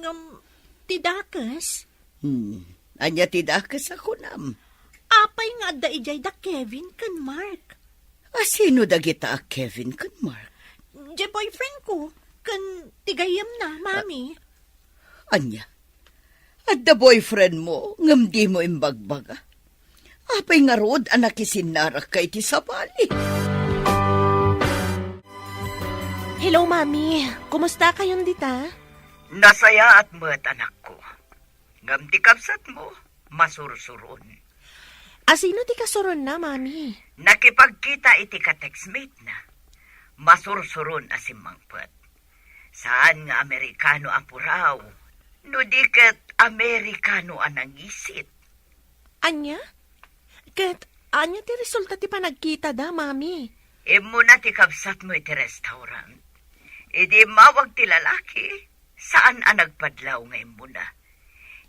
Ngem, ti dakes? Hmm. Ania ti dakes a kunam? Apay nga adda idiay da Kevin ken Mark? A sino dagita a Kevin ken Mark? Diay boyfriend ko, ken ti gayyemna, Mami. Ania? Adda boyfriend mo, ngem dimo imbagbaga? Apay ngarud a nakisinnarakka iti sabali? Hello, Mami. Kumusta kayon dita? Nasayaat met, anakko. Ngem ti kabsatmo, masursuron. A sino ti kasuronna, Mami? Nakipagkita iti ka-textmate-na. Masursuron a simmangpet. Saan nga Amerikano a puraw, no di ket Amerikano a nangisit. Ania? Ket ania ti resulta ti panagkitada, Mami? Immuna ti kabsatmo iti restaurant. Idi immawag ti lalaki, saan a nagpadlaw nga immuna.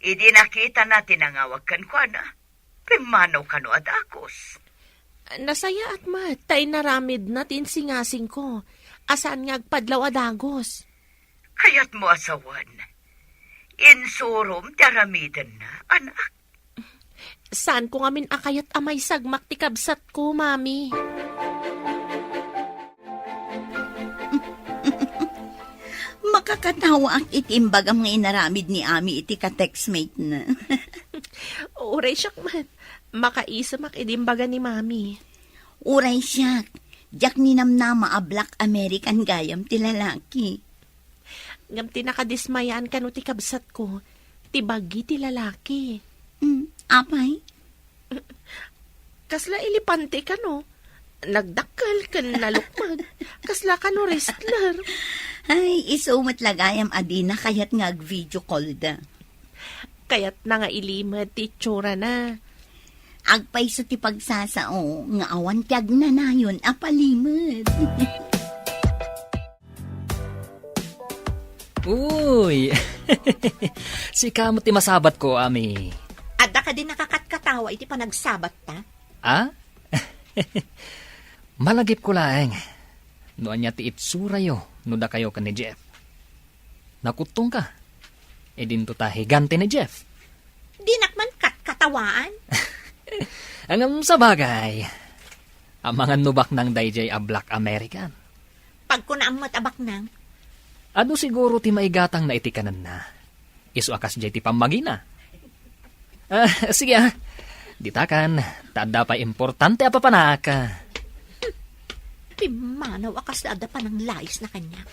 Idi nakitana ti nangawag kenkuana, pimmanaw kano a dakes. Nasayaat met ta inaramidna ti insingasingko a saan nga agpadlaw a dagus. Kayatmo a sawen, insurom ti aramidenna, anak. Saanko ngamin a kayat a maisagmak ti kabsatko, Mami. Makakatawaak iti imbagam nga inaramid ni Ami iti ka-textmate-na. Uray siak met, makaisemak idi imbaga ni Mami. Uray siak, diak ninamnama a black American gayam ti lalaki. Ngem ti nakadismayaan kano ti kabsatko, ti bagi ti lalaki. Mm, apay? Kasla elepante kano. Nagdakkel ken nalukmeg. Kasla kano wrestler. Ay, isu met la gayam a dina kayat nga ag-video call da. kayatna nga ilimed ti itsurana. Agpayso ti pagsasao nga awan ti agnanayon a palimed. Uy! Sika met ti masabatko, Ami. Adda kadi nakakatkatawa iti panagsabatta? Ah? Malagipko laeng no ania ti itsurayo no dakayo ken ni Jeff. Nakuttongka. E dinto ta higante ni Jeff. Dinak man katkatawaan. Ngem sabagay, amangan no baknang daydiay a Black American. Pagkunaam met a baknang. Adu siguro ti maigatangna iti kanenna. Isu a kasdiay ti pammagina. Ah, sige, ah. Ditakan, ta adda pay importante a papanak. Pimmanaw a kasla adda pananglayesna kaniak.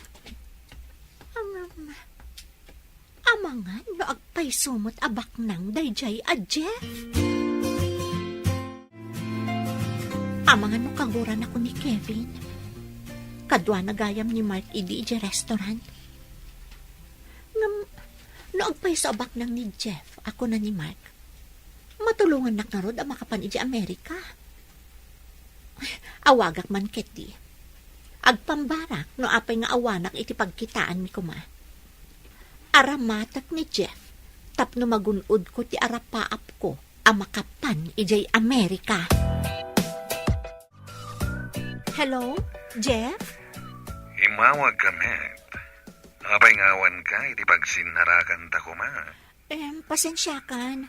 Amangan no agpayso met a baknang daydiay a Jeff. Amangan no kaguranakon ni Kevin. Kaduana gayam ni Mark idi idiay restaurant. Ngem, no agpayso a baknang ni Jeff a kuna ni Mark, matulongannak ngarud a makapan idiay Amerika. Awagak man ketdi. Agpambarak no apay nga awanak iti pagkitaanmi koma. Aramatek ni Jeff tapno magun-odko ti arapaapko a makapan idiay Amerika. Hello, Jeff? Imawag ka met. Apay nga awanka iti pagsinnarakanta koma? Em, pasensiakan.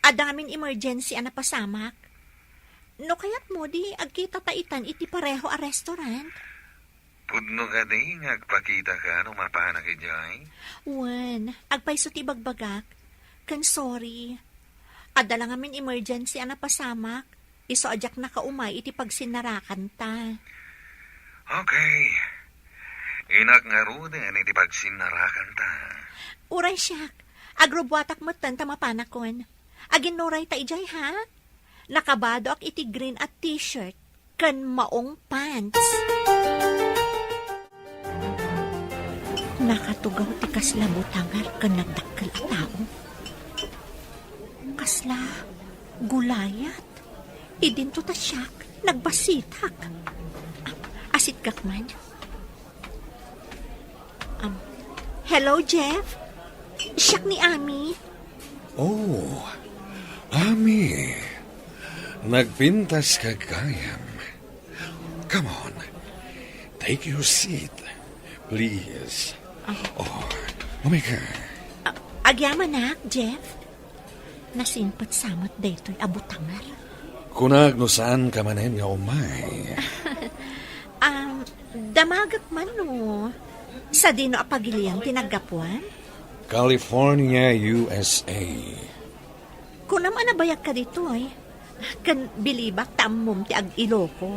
Adda ngamin emergency a napasamak. No kayatmo, di agkitata itan iti pareho a restaurant. Pudno kadi nga agpakitaka no mapanak idiay? Wen, agpayso ti ibagbagak. Ken sorry. Adda la ngamin emergency a napasamak. Isu a diak nakaumay iti pagsinnarakanta. Okay. Inak ngaruden iti pagsinnarakanta. Uray siak. Agrubuatak metten ta mapanakon. Aginnurayta idiay, ha? Nakabadoak iti green a t-shirt ken maong pants. Nakatugaw ti kasla butanger ken nagdakkel a tao. Kasla Goliath. Idinto ta siak, nagbasitak. Ah, asitgak man. Um, hello, Jeff? Siak ni Ami. Oh, Ami. Nagpintas ka gayam. Come on. Take your seat, please. Ah. Oh, umay ka. Ah, agyamanak, Jeff? Nasimpet sa met daytoy a butanger. Kunak no saan ka manen nga umay. Um, damagek man no sadino a pagilian ti naggapuam? California, U S A. Kunam a nabayag ka ditoy. Ken bilibak ta ammom ti ag-Iloco.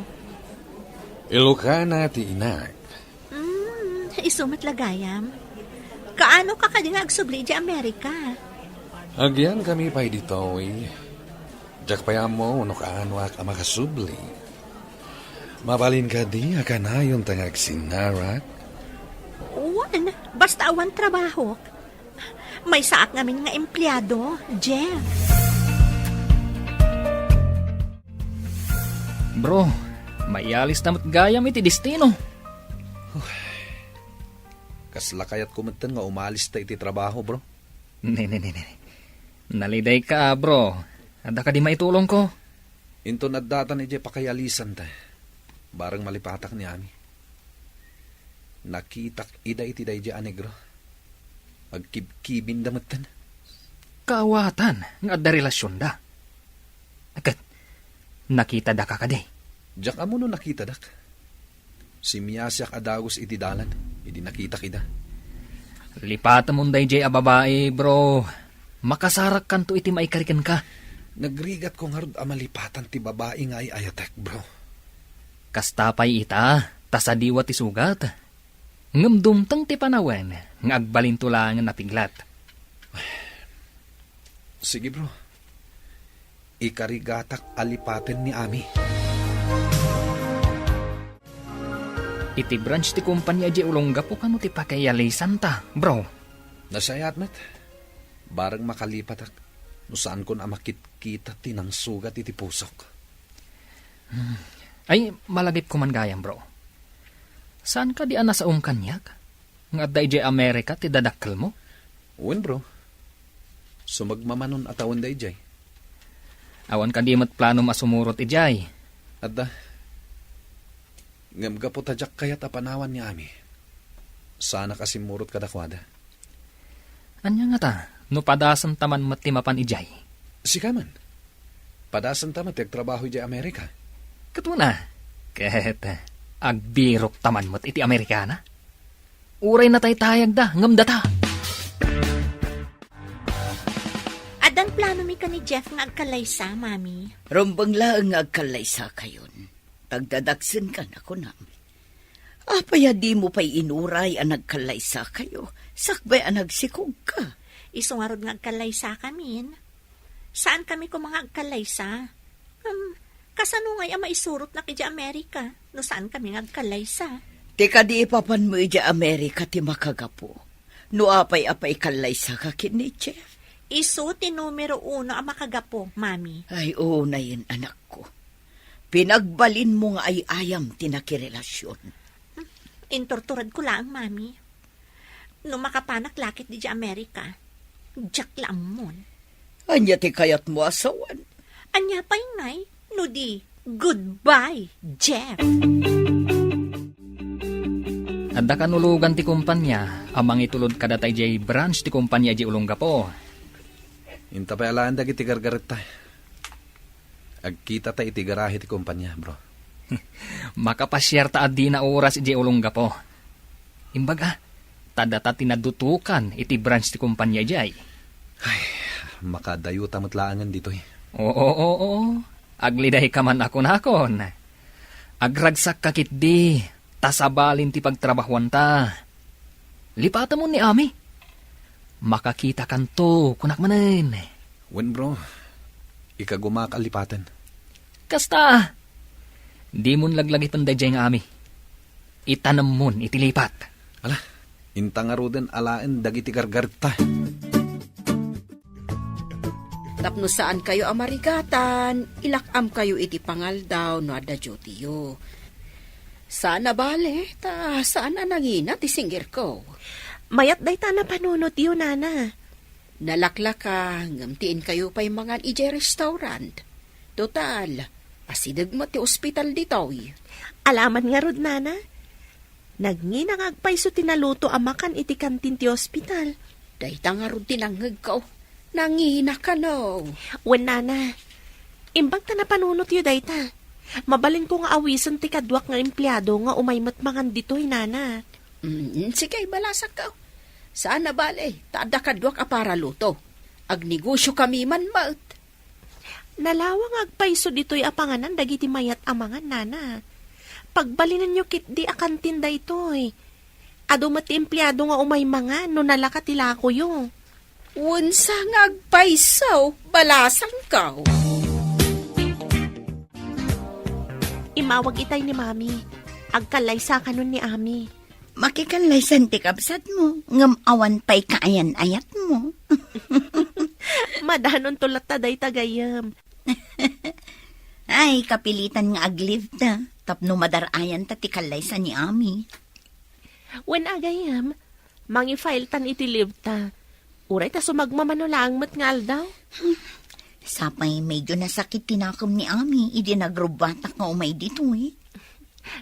Ilocana ti inak. Mm, isu met la gayam. Kaano ka kadi nga agsubli idiay Amerika? Agyankami pay ditoy. Diak pay ammo no kaanoak a makasubli. Mabalin kadi a kanayonta nga agsinnarak? Wen, basta awan trabahok. Maysaak ngamin nga empleado, Jeff. Bro, maialista met gayam iti destino. Kasla kayatko metten nga umalista iti trabaho, bro. Ne, ne, ne, ne. Nalidayka, bro. Adda kadi maitulongko? Inton addatan idiay pakayaalisanta, bareng malipatak ni Ami. Nakitak ida iti daydiay a negro. Agkibkibinda metten. Kaawatan nga adda relasionda. Ket, nakitadaka kadi? Diak ammo no nakitadak. Simmiasiak a dagus iti dalan idi nakitak ida. Lipatemon daydiay a babai, bro. Makasarakkanto iti maikari kenka. Nagrigatko ngarud a malipatan ti babai nga ay-ayatek, bro. Kasta pay ita, ta sadiwa ti sugat. Ngem dumteng ti panawen nga agbalinto laengen a piglat. Sige, bro. Ikarigatak a lipaten ni Ami. Iti branch ti kompania idiay Olongapo kano ti pakayaalisanta, bro? Nasayaat met. Bareng makalipatak no saankon a makitkita ti nangsugat iti pusok. Hmm. Ay, malagipko man gayam, bro. Saan kadi a nasaom kaniak? Nga adda idiay Amerika ti dadakkelmo? Wen, bro. Sumagmamanon a tawen daydiay. Awan kadi met planom a sumurot idiay? Adda. Ngem gapu ta diak kayat a panawan ni Ami, saanak a simmurot kadakuada. Ania ngata, no padasenta man met ti mapan idiay? Sika man. Padasenta met ti agtrabaho idiay Amerika. Ket wen a, ket agbirokta man met iti Amerikana? Uray nataytayagda, ngem data. Addan planomi ken ni Jeff nga agkallaysa, Mami. Rumbeng laeng nga agkallaysakayon. Tagdadaksenkan a kunam. Apay a dimo pay inuray a nagkallaysakayo, sakbay a nagsikogka? Isu ngarud nga agkallaysakamin. Saankami koma nga agkallaysa. Ngem, kasano ngay a maisurotnak idiay Amerika no saankami nga agkallaysa? Ti kadi ipapanmo idiay Amerika ti makagapu. No apay a paikallaysaka ken ni Jeff? Isu ti numero uno a makagapu, Mami. Ay, unayen, anakko. Pinagbalinmo nga ay-ayam ti nakirelasion. Inturturedko laeng, Mami. No makapanak la ket idiay Amerika, diak la ammon. Ania ti kayatmo a sawen? Ania pay ngay no di, goodbye, Jeff. Adda kanulogan ti kompania a mangitulod kadata idiay branch ti kompania idiay Olongapo. Inta pay alaen dagiti gargaretta. Agkitata iti garahe ti kompania, bro. Makapasiarta a dina oras idiay Olongapo. Imbag a, ta data ti nadutokan iti branch ti kompania idiay. Ay, makadayota met laengen ditoy. Oo, oo, oo. Aglidayka man a kunakon. Agragsakka ketdi, ta sabalin ti pagtrabahuanta. Lipatemon ni Ami. Makakitakanto, kunak manen. Wen, bro. Ikagumak a lipaten. Kasta, dimon laglagipen daydiay nga Ami. Itanemmon iti lipat. Ala, inta ngaruden alaen dagiti gargaretta. Tapno saankayo a marigatan, ilak-amkayo iti pangaldaw no adda dutyo. Saan a bale, ta saan a nangina ti singirko. Mayat dayta a napanunotyo, Nana. Nalaklaka, ngem ti inkayo pay mangan idiay restaurant. Total, asideg met ti ospital ditoy. Alaman ngarud, Nana. Nangina nga agpayso ti naluto a makan iti kantin ti ospital. Dayta ngarud ti nangngegko. Nangina kano. Wen, Nana. Imbag ta napanunotyo dayta. Mabalinko nga awisen ti kaduak nga empleado nga umay met mangan ditoy, Nana. Mm, sige, balasakko. Saan a bale, ta adda kaduak a paraluto. Agnegosyokami man met. Nalawang nga agpayso ditoy a panganan dagiti mayat a mangan, Nana. Pagbalinenyo ketdi a kantin daytoy. Adu met ti empleado nga umay mangan no nalaka ti lakoyo. Wensa nga agpayso, balasangko. Immawag itay ni Mami. Agkallaysakanon ni Ami. Makikallaysan ti kabsatmo, ngem awan pay kaayan-ayatmo. Madanonto latta dayta, gayyem. Ay, kapilitan nga ag-leave ta, tapno madar-ayanta ti kallaysa ni Ami. Wen a, gayyem, mangi-file tan iti leave ta. Uray ta sumagmamano laeng met nga aldaw. Sapay medyo nasakit ti nakem ni Ami idi nagrubbatak nga umay ditoy.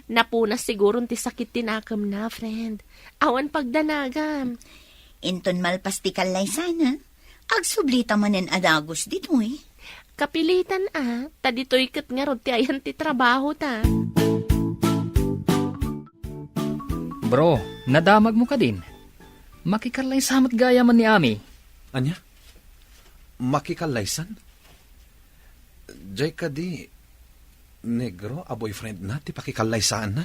Napunas siguron ti sakit ti nakemna, friend. Awan pagdanagam. Inton malpas ti kallaysana, agsublita manen a dagus ditoy. Kapilitan a, ta ditoy ket ngarud ti ayan ti trabaho ta. Bro, nadamagmo kadin? Makikallaysa met gayamen ni Ami. Ania? Makikallaysan? Jay kadi negro a boyfriendna ti pakikallaysaanna?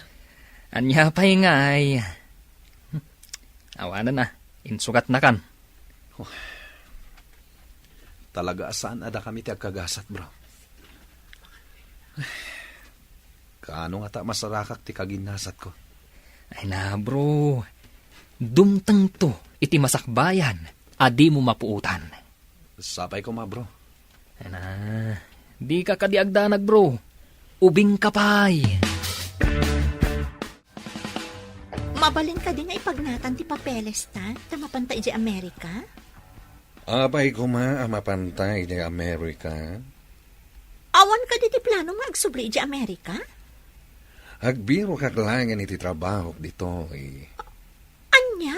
Ania pay ngay? Awanen a, insugatnakan. Oh. Talaga a saan a dakami ti agkagasat, bro. Kaano ngata masarakak ti kaginnasatko? Ay na, bro. Dumtengto iti masakbayan a dimo mapuotan. Sapay koma, bro. Ana, dika kadi agdanag, bro. Ubingka pay. Mabalin kadi nga ipagnatan ti papelesta, ta mapanta idiay Amerika? Apay koma a mapanta idiay Amerika? Awan kadi ti plano nga agsubli idiay Amerika? Agbirokak laengen iti trabahok ditoy. Ania?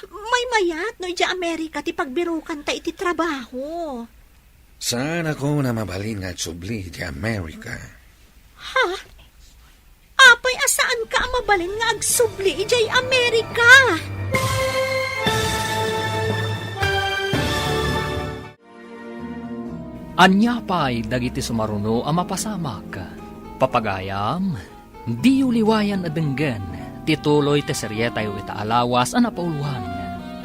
Maymayat no idiay Amerika ti pagbirokanta iti trabaho. Saanakon a mabalin nga agsubli idiay Amerika. Ha? Apay a saanka a mabalin nga agsubli idiay Amerika? Ania pay dagiti sumaruno a mapasamak? Papagayam, diyo liwayan a denggen ti tuloy ti serietayo ita a lawas a napauluan,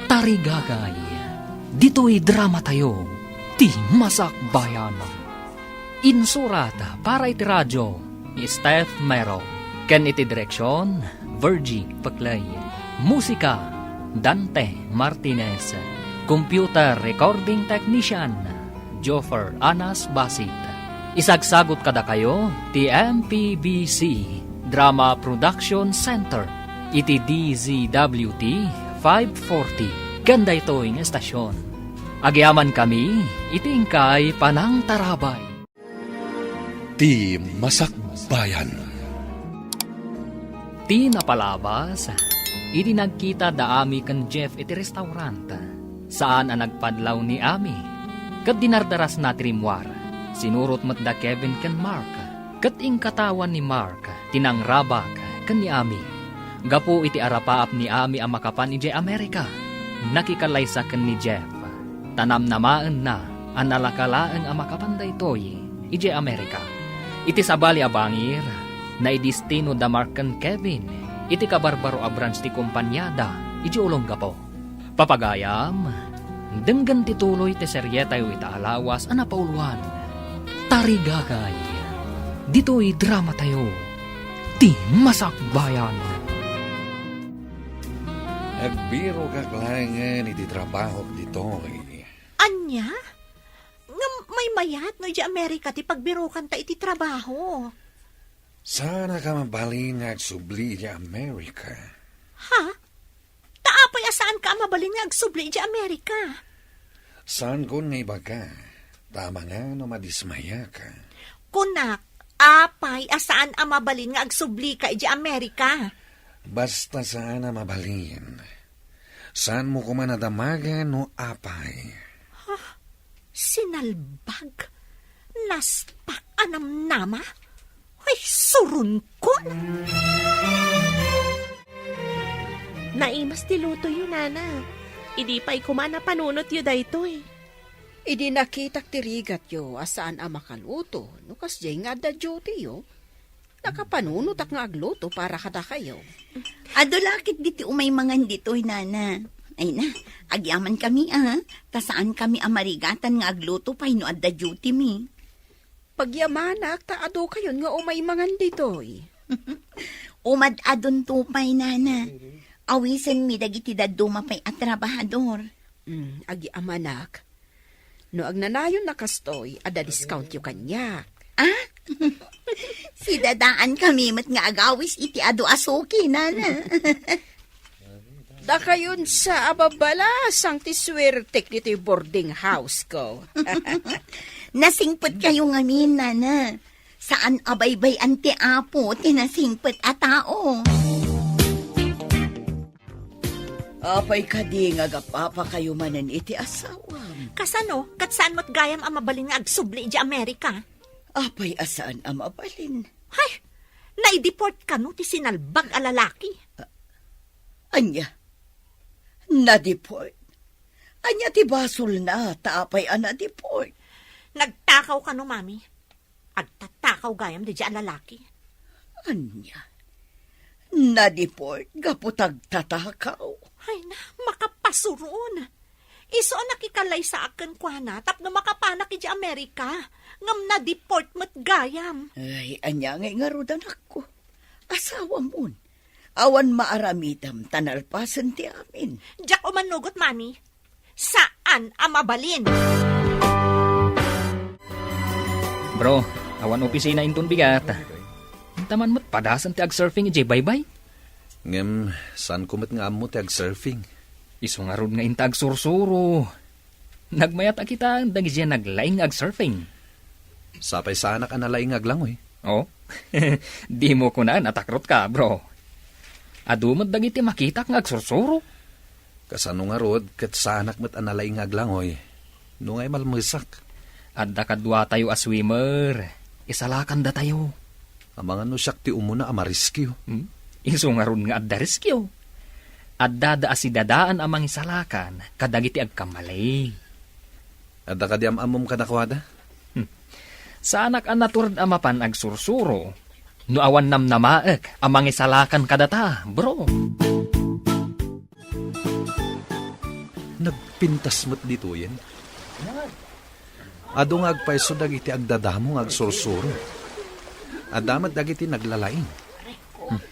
Tarigagay. Ditoy dramatayo, ti Masakbayan. Insurat para iti radio, ni Steph Mero. Ken iti direksion, Virgie Peclay. Musika, Dante Martinez. Computer recording technician, Joffer Anas Basit. Isagsagut kadakayo ti M P B C Drama Production Center iti D Z W T five forty. Ken daytoy nga estasion, agyamankami iti inkay panangtarabay. Ti Masakbayan. Ti napalabas, idi nagkita da Ami ken Jeff iti restaurant, saan a nagpadlaw ni Ami, ket dinardarasna ti rimmuar. Sinurot met da Kevin ken Mark, ket inkatawan ni Mark ti nangrabak ken ni Ami. Gapu iti arapaap ni Ami a makapan idiay Amerika, nakikallaysa ken ni Jeff, ta namnamaenna a nalaka laeng a makapan daytoy idiay Amerika. Iti sabali a bangir, naidestino da Mark ken Kevin iti kabarbaro a branch ti kompaniada idiay Olongapo. Papagayam, denggen ti tuloy ti serietayo ita a lawas a napauluan, Tarigagay. Ditoy dramatayo, ti Masakbayan. Agbirokak laengen iti trabahok ditoy. Ania? Ngem maymayat no idiay Amerika ti pagbirokanta iti trabaho. Saanka a mabalin nga agsubli idiay Amerika. Ha? Ta apay a saanka a mabalin nga agsubli idiay Amerika? Saankon nga ibaga, ta amangan no madismayaka. Kunak, apay a saan a mabalin nga agsublika idiay Amerika? Basta saan a mabalin. Saanmo koma nadamagan no apay. Ha? Sinalbag? Naspak a namnama? Ay, suronkon! Naimas ti lutoyo, Nana. Idi pay koma napanunotyo daytoy. Idi nakitak ti rigatyo a saan a makaluto, no kasdiay nga adda dutyo, nakapanunotak nga agluto para kadakayo. Adu la ketdi ti umay mangan ditoy, Nana. Ay na, agyamankami, a, ta saankami a marigatan nga agluto pay no adda dutymi. Pagyamanak ta adu kayon nga umay mangan ditoy. Umad-adunto pay, Nana. Awisenmi dagiti dadduma pay a trabahador. Mm, agyamanak. No agnanayon a kastoy, adda discountyo kaniak. Ah? Sidadaankami met nga agawis iti adu a suki, Nana. Dakayon sa a babbalasang ti suertek ditoy boarding house ko. Nasingpetkayo ngamin, Nana. Saan a baybay-an ti Apo ti nasingpet a tao. Apay kadi nga agap-apakayo manen iti asawam? Kasano? Ket saan met gayam a mabalin nga agsubli idiay Amerika? Apay a saan a mabalin? Hay! Naideport kano ti sinalbag a lalaki? Ania? Nadeport? Ania ti basolna ta apay a nadeport? Nagtakaw kano, Mami. Agtatakaw gayam daydiay a lalaki. Ania? Nadeport gapu ta agtatakaw? Ay na, makapasuron. Isu a nakikallaysaak kenkuana tapno makapanak idiay Amerika, ngem nadeport met gayam. Ay, ania ngay ngarud, anakko? Asawamon. Awan maaramidem ta nalpasen ti amin. Diak umanugot, Mami. Sa saan a mabalin. Bro, awan opisina inton bigat. Inta man met padasen ti agsurfing idiay baybay. Ngem, saanko met nga ammo ti agsurfing. Isu ngarud nga inta agsursuro. Nagmayat a kitaen dagidiay naglaing nga agsurfing. Sapay saanak a nalaing nga aglangoy. Oh? Dimo kunaen a takrotka, bro. Adu met dagiti makitak nga agsursuro. Kasano ngarud ket saanak met a nalaing nga aglangoy no nga imalmesak? Adda kaduatayo a swimmer. Isalakandatayo. Amangan no siak ti umuna a mariskio. Hmm? Isu ngarud nga adda riskio. Addada a sidadaan a mangisalakan kadagiti agkamali. Adda kadi am-ammom kadakuada? Hmm. Saanak a natured a mapan agsursuro no awan namnamaek a mangisalakan kadata, bro. Nagpintas met ditoyen. Adu nga agpayso dagiti agdadamo nga agsursuro. Adda met dagiti naglalaing. Hmm.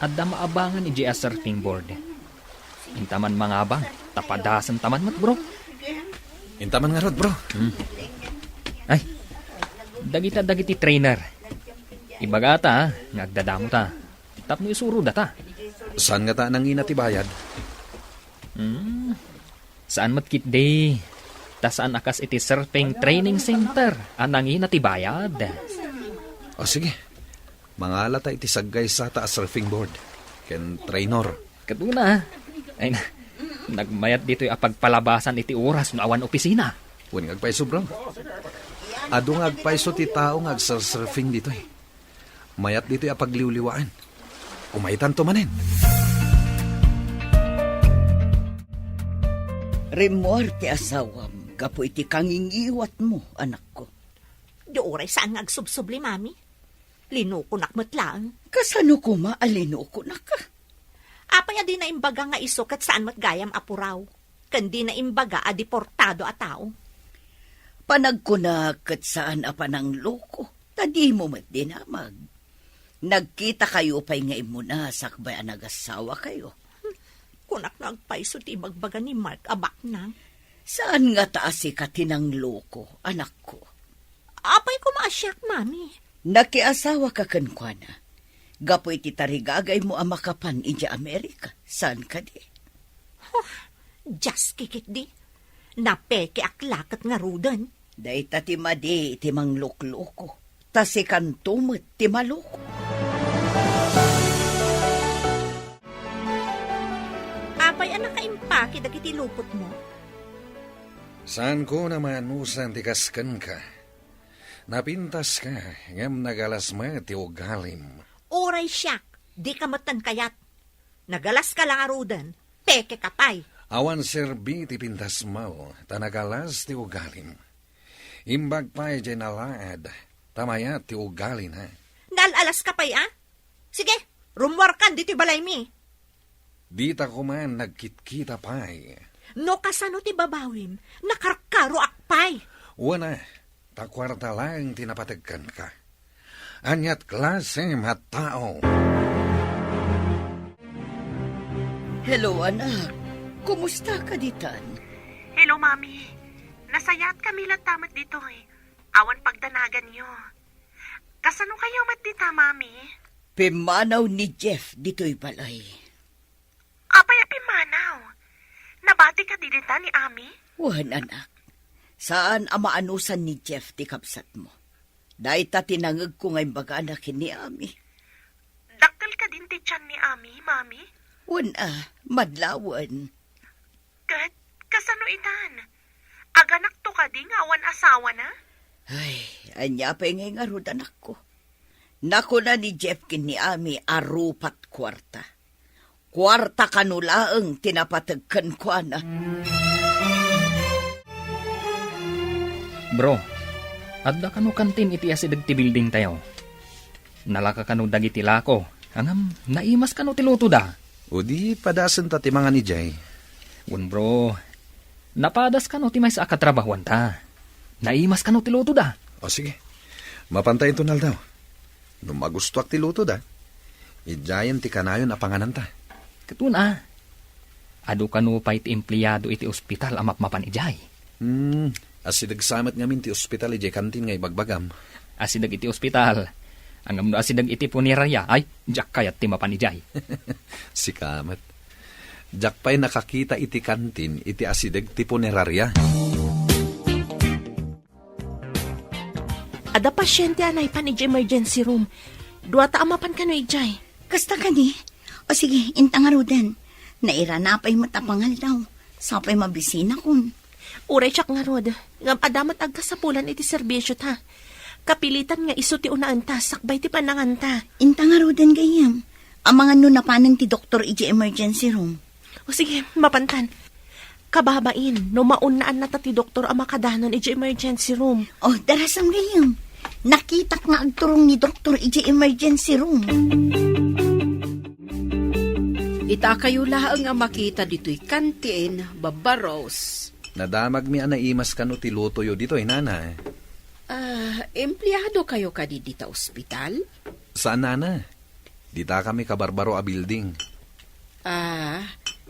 Adda maabangan idiay a surfing board. Inta man mangabang, ta padasen ta man met, bro. Inta man ngarud, bro. Hmm. Ay, dagita dagiti trainer. Ibagata, ha, nga agdadamo ta. Tapno isuro data. Saan ngata a nangina ti bayad? Hmm. Saan met ketdi. Ta saan a kas iti surfing training center a nangina ti bayad. O, sige. Mangalata iti saggaysata a surfing board ken trainer. Ket una, ay na, nagmayat ditoy a pagpalabasan iti oras no awan opisina. Wen nga agpayso, bro. Adu nga agpayso ti tao nga agsursurfing ditoy. Mayat ditoy a pagliwliwaan. Umaytanto manen. Rimmuar ti asawam gapu iti kangingiwatmo, anakko. Di uray saan nga agsubsubli, Mami. Linukonak met laeng. Kasano koma a linukonak? Apay a di naimbaga nga isu ket saan met gayam a puraw? Ken di naimbaga a deportado a tao? Panagkunak ket saan a panangloko, ta dimo met dinamag. Nagkitakayo pay nga immuna sakbay a nagasawakayo. Kunak no agpayso ti ibagbaga ni Mark a baknang. Saan ngata a sika ti nangloko, anakko? Apay koma a siak, Mami? Nakiasawaka kenkuana gapu iti tarigagaymo a makapan idiay Amerika, saan kadi? Huh, diaskikitdi. Napekeak la ket ngaruden. Dayta ti madi iti manglukloko, ta sikanto met ti maloko. Apay a nakaimpaki dagiti lupotmo? Saanko a maanusan ti kas kenka. Napintaska, ngem nagalas met ti ugalim. Uray siak, dika met kayat. Nagalaska la ngaruden, pekeka pay. Awan serbi ti pintasmo, ta nagalas ti ugalim. Imbag pay diay nalaad, ta mayat ti ugalina. Naal-alaska pay a? Sige, rummuarkan ditoy balaymi. Dita koma nagkitkita pay. No kasano ti babawim, nakarkaroak pay. Wen a, ta kuarta laeng ti napateg kenka. Aniat klasem a tao? Hello, anak. Kumusta ka ditan? Hello, Mami. Nasayaatkami latta met ditoy. Awan pagdanaganyo. Kasano kayo met dita, Mami? Pimmanaw ni Jeff ditoy balay. Apay a pimmanaw? Nabati kadi dita ni Ami? Wen, anak. Saan a maanusan ni Jeff ti kabsatmo. Dayta ti nangegko nga imbagana ken ni Ami. Dakkel kadin ti tian ni Ami, Mami? Wen a, madlawen. Ket kasano itan? Aganakto kadi nga awan asawana? Ay, ania pay ngay ngarud, anakko? Nakuna ni Jeff ken ni Ami a rupat kuarta. Kuarta kano laeng ti napateg kenkuana. Bro, adda kano kantin iti asideg ti building tayo? Nalaka kano dagiti lako, ngem naimas kano ti lutoda? O di padasen ta ti mangan idiay. Wen, bro, napadas kano ti maysa a katrabahuanta. Naimas kano ti lutoda? O sige, mapanta inton aldaw. No magustoak ti lutoda, idiayen ti kanayon a pangananta. Ket wen a, Adu kano pay ti empleado iti ospital a mapmapan idiay? Hmm, asideg sa met ngamin ti ospital idiay kantin nga ibagbagam. Asideg iti ospital. Ngem no asideg iti punerarya, ay, diak kayat ti mapan idiay. Sika met. Diak pay nakakita iti kantin iti asideg ti punerarya. Adda pasiente a naipan idiay emergency room. Dua ta a mapan kano idiay. Kasta kadi? O sige, inta ngaruden. Nairana pay met a pangaldaw. Sapay mabisinakon. Uray siak ngarud, ngem adda met agkasapulan iti serbisyota. Kapilitan nga isu ti unaenta sakbay ti pananganta. Inta ngaruden gayyem. Amangan no napanen ti doktor idiay emergency room. O sige, mapantan. Kababain, no maunnaannata ti doktor a makadanon idiay emergency room. O, darasam gayyem. Nakitak nga agturong ni doktor idiay emergency room. Ita kayo laeng a makita ditoy kantin, Babba Rose. Nadamagmi a naimas kano ti lutoyo ditoy, nana. Ah, empleado kayo kadi dita ospital? Saan, nana. Dita kami kabarbaro a building. Ah,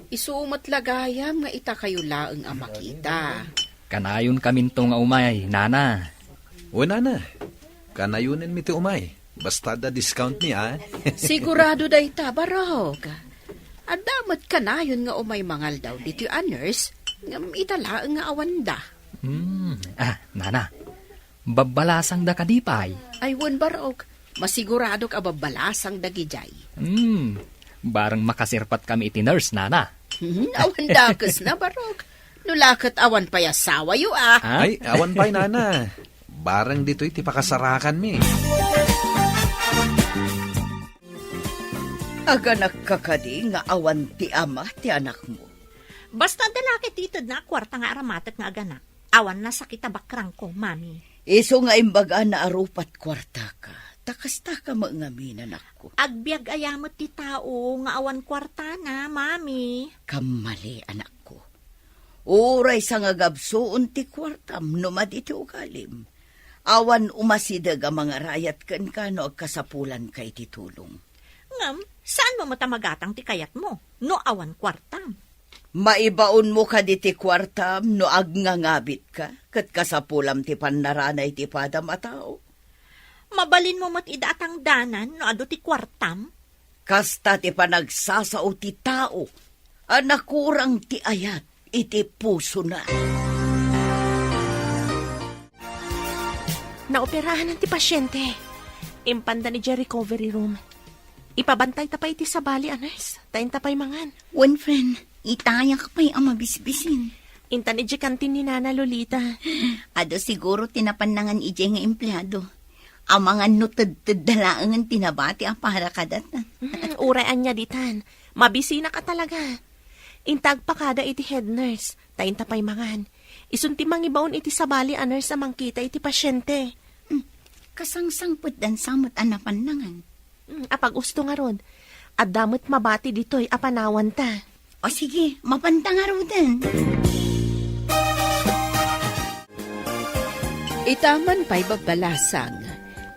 isu met la gayam nga ita kayo laeng a makita. Kanayon kaminto nga umay, nana. O, nana. Kanayonenmi ti umay. Basta adda discount mi, a. Sigurado dayta, barok. Adda met kanayon nga umay mangaldaw ditoy a nurse, ngem ita laeng nga awanda. Hmm. Ah, nana. Babbalasangda kadi pay? Ay, wen, barok. Masiguradok a babbalasang dagidiay. Hmm, bareng makasirpat kami iti nurse, nana. Hmm, awan dakes na, barok. No la ket awan pay asawayo, a. Ha? Ay, awan pay, nana. Bareng ditoy ti pakasarakanmi. Aganakka kadi nga awan ti ama ti anakmo? Basta adda la ket itedna a kuarta nga aramatek nga aganak. Awan nasakit a bakrangko, Mami. Isu nga imbagana a rupat kuartaka, ta kastaka met ngamin, anakko. Agbiag aya met ti tao nga awan kuartana, Mami. Kammali, anakko. Uray sangagabsuon ti kuartam no madi ti ugalim. Awan umasideg a mangarayat kenka no agkasapulanka iti tulong. Ngem, saanmo met a magatang ti kayatmo no awan kuartam? Maibaonmo kadi ti kuartam no agngangabitka ket kasapulam ti pannarana iti padam a tao? Mabalinmo met ida a tangdanan no adu ti kuartam? Kasta ti panagsasao ti tao a nakurang ti ayat iti pusona. Naoperahan ti pasiente. Impanda idiay recovery room. Ipabantayta pay iti sabali a nurse, ta inta pay mangan. Wen, friend, itayak pay a mabisbisin. Intan idiay kantin ni Nana Lolita. Adu siguro ti napannangan idiay nga empleado. Amangan no tedtedda laengen ti nabati a para kadata. Hmm, uray ania ditan. Mabisinak a talaga. Inta agpakada iti head nurse, ta inta pay mangan. Isun ti mangibaon iti sabali a nurse a mangkita iti pasiente. Hmm, kasangsangpetdan sa met a napannangan. Hmm, apag-usto ngarud. Adda met mabati ditoy a panawanta. O sige, mapanta ngaruden. Ita man pay babbalasang,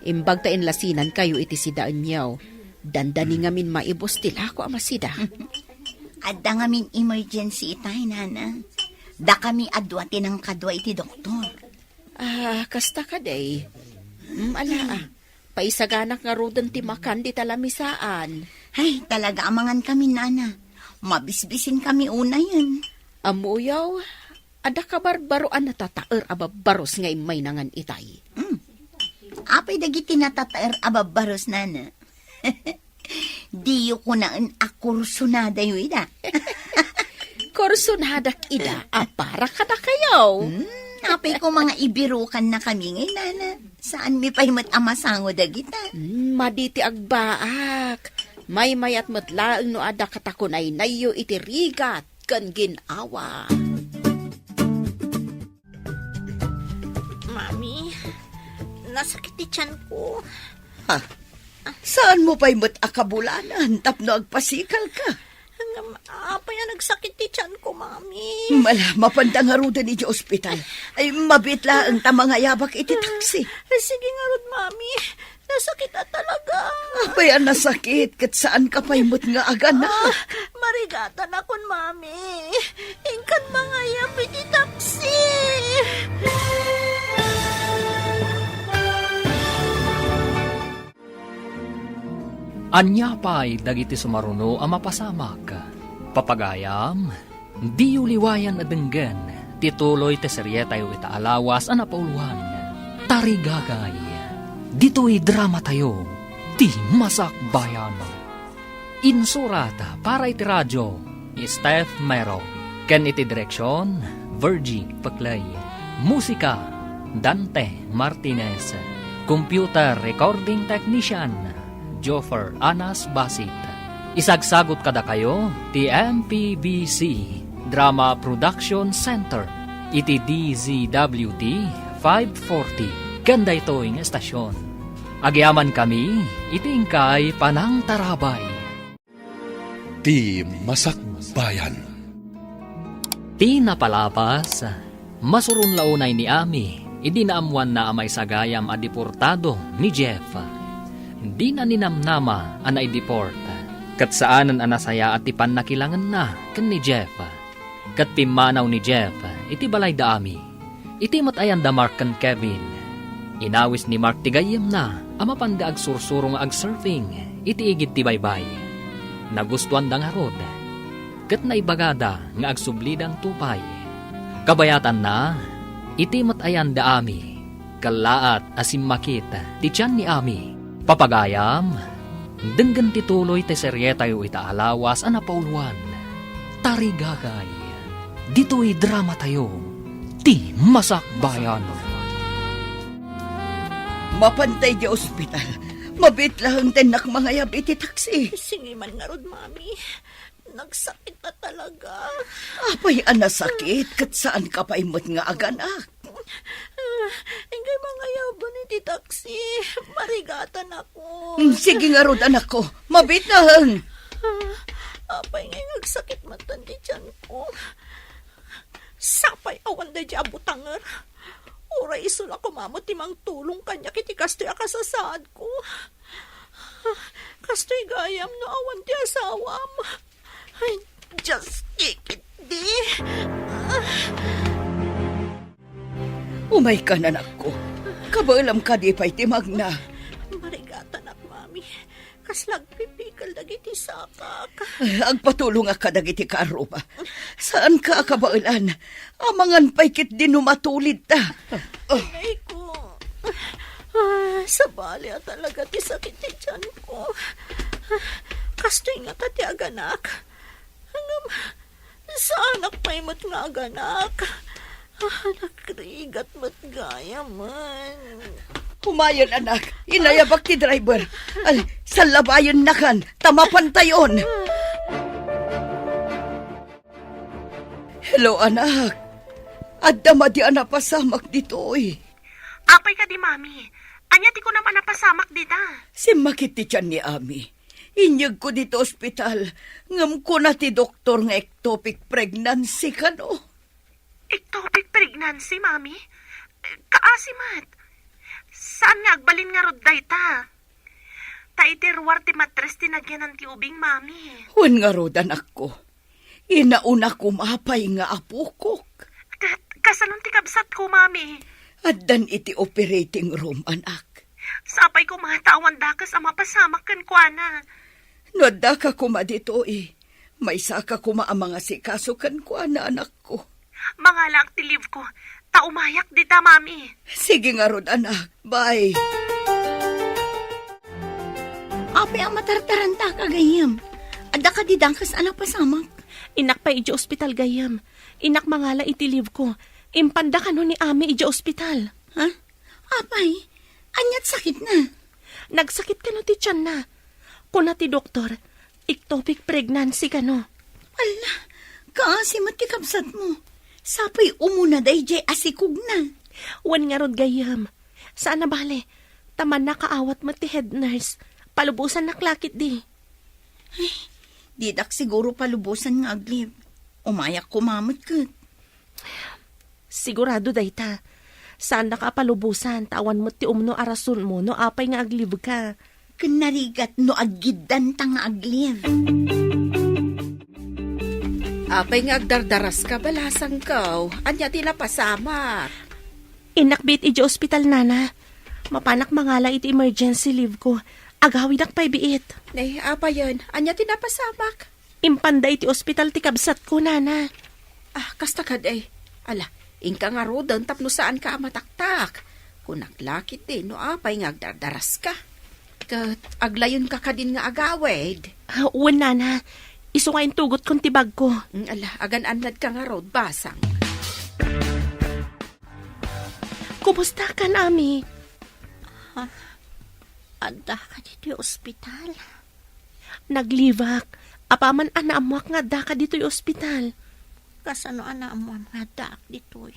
imbag ta inlasinankayo iti sidaenyo, dandani ngamin maibus ti lako a masida. Adda ngamin emergency itay, nana. Dakami a dua ti nangkadua iti doktor. Ah, kasta kadi. Mm, ala, ah. Paisaganak ngaruden ti makan dita lamisaan. Ay, talaga amangan kami, nana. Mabisbisin kami unayen. Ammoyo, adda kabarbaro a natataer a babbaros nga immay nangan itay. Mm. Apay dagiti natataer a babbaros, nana? Diyo kunaen a kursunadayo ida. Kursunadak ida a para kadakayo. Hmm, apay ko mga ibirukan na kami ngay, nana. Saan mi pay met a masango dagita? Hmm, madi ti agbaak. Maymayat met laeng no adda katakunaynayyo iti rigat ken gin-awa. Mami, nasakit ti tiyan ko. Ha? Saan mo pa'y met a kabulanan tapno agpasikal ka? Ngem, apay a nagsakit ti tiyan ko, Mami? Mala, mapanda ngaruden iti ospital. Ay, mabit laeng ta mangayabak iti taksi. Sige ngarud, Mami. Nasakit a talaga. Apay a nasakit, ket saan ka pay met nga aganak? Ah, marigatanakon, Mami. Ania pay dagiti sumaruno a mapasamak? Papagayam, diyo liwayan a denggen ti tuloy ti serietayo ita a lawas a napauluan, Tarigagay. Ditoy dramatayo, Ti Masakbayan. Insurat para iti radio, ni Steph Mero. Ken iti direksion, Virgie Peclay. Musika, Dante Martinez. Computer recording technician, Joffer Anas Basit. Isagsagot kadakayo ti M P B C Drama Production Center iti D Z W T five forty ken daytoy nga estasyon. Agyamankami iti inkay panangtarabay. Ti Masakbayan. Ti napalabas, masuron la unay ni Ami idi naammoanna a maisagayam a deportado ni Jeff. Dina ninamnama a naideport, ket saanen a nasayaat ti pannakilangenna ken ni Jeff. Ket pimmanaw ni Jeff iti balay da Ami. Iti met ayan da Mark ken Kevin, inawis ni Mark ti gayyemna a mapanda agsursuro nga agsurfing iti igid ti baybay. Nagustuanda ngarud, ket naibagada nga agsublidanto pay. Kabayatanna, iti met ayan da Ami, kellaat a simmakit ti tian ni Ami. Papagayam, denggen ti tuloy ti serietayo ita a lawas a napauluan, Tarigagay. Ditoy dramatayo, Ti Masakbayan. Mapantay di ospital. Mabiit laeng ti innak mangayab iti taksi. Sige man ngarud, Mami. Nagsakit na talaga. Apay a nasakit, ket saan ka pay met nga aganak? Ah, inkay mangayaban iti taksi. Marigatanakon. Mm, sige ngarud, anakko. Mabiit laeng. Ah, apay ngay nga agsakit met ti tianko. Sapay awan daydi a butanger. Uray isu la koma met ti mangtulong kaniak iti kastoy a kasasaadko. Kastoy gayam no awan ti asawam. Ay, Diyos, kikitdi. Umaykan, anakko. Kabaelam kadi pay ti magna. Marigatanak, Mami. Kasla agpipikel dagiti sakak. Agpatulongak kadagiti kaarruma. Saanka a kabaelan. Amangan pay ketdi no matulidta. Inayko. Ah, sabali a talaga ti sakit ti tianko. Kastoy ngata ti aganak. Ngem, saanak pay met nga aganak. Ah, nagrigat met gayamen. Umayen, anak. Inayabak ti driver. Ay, sallabayennakan ta mapantayon. Hello, anak. Adda madi a napasamak ditoy. Apay kadi, Mami? Ania ti kunam a napasamak dita? Simmakit ti tian ni Ami. Inyegko dita ospital, ngem kuna ti doktor nga ectopic pregnancy kano. Ectopic pregnancy, Mami? Kaasi met. Saan nga agbalin ngarud dayta? Ta iti ruar ti matres ti nagyanan ti ubing, Mami. Wen ngarud, anakko. Inauna koma pay nga apokok. Ket kasanon ti kabsatko, Mami? Addan iti operating room, anak. Sapay koma ta awan dakes a mapasamak kenkuana. No addaka koma ditoy, maysaka koma a mangasikaso kenkuana, anakko. Mangalaak ti leave ko, ta umayak dita, Mami. Sige ngarud, anak. Bye. Apay a matartarantaka, gayyem? Adda kadi dakes a napasamak? Innak pay idiay ospital, gayyem. Innak mangala iti leave ko. Impanda kano ni Ami idiay ospital. Ha? Apay, aniat sakitna? Nagsakit kano ti tianna. Kuna ti doktor, ectopic pregnancy kano. Alla, kaasi met ti kabsatmo. Sapay umuna daydiay a sikogna. Wen ngarud, gayyem. Saan a bale, ta mannakaawat met ti head nurse. Palubosannak la ketdi. Ay, didak siguro palubosan nga ag-leave. Umayak koma met ket. Sigurado dayta. Saannak a palubosan, ta awan met ti umno a rasonmo no apay nga ag-leave ka. Ken narigat no aggiddanta nga ag-leave. Apay nga agdardaraska, balasangko? Ania ti napasamak? Innak biit idiay ospital, Nana. Mapanak mangala iti emergency leave ko. Agawidak pay biit. Nay, apayen, ania ti napasamak? Impanda iti ospital ti kabsatko, nana. Ah, kasta kadi. Ala, inka ngaruden tapno saanka a mataktak. Kunak la ketdi no apay nga agdardaraska. Ket aglayonka kadin nga agawid. Ah, wen, nana. Isu nga intugotkon ti bagko. Mm, ala, agan-annadka ngarud, basang. Kumusta kan, Ami? Ha? Addaka ditoy ospital? Naglibak. Apaman a naammoak nga addaka ditoy ospital. Kasano a naammoam nga addaak ditoy?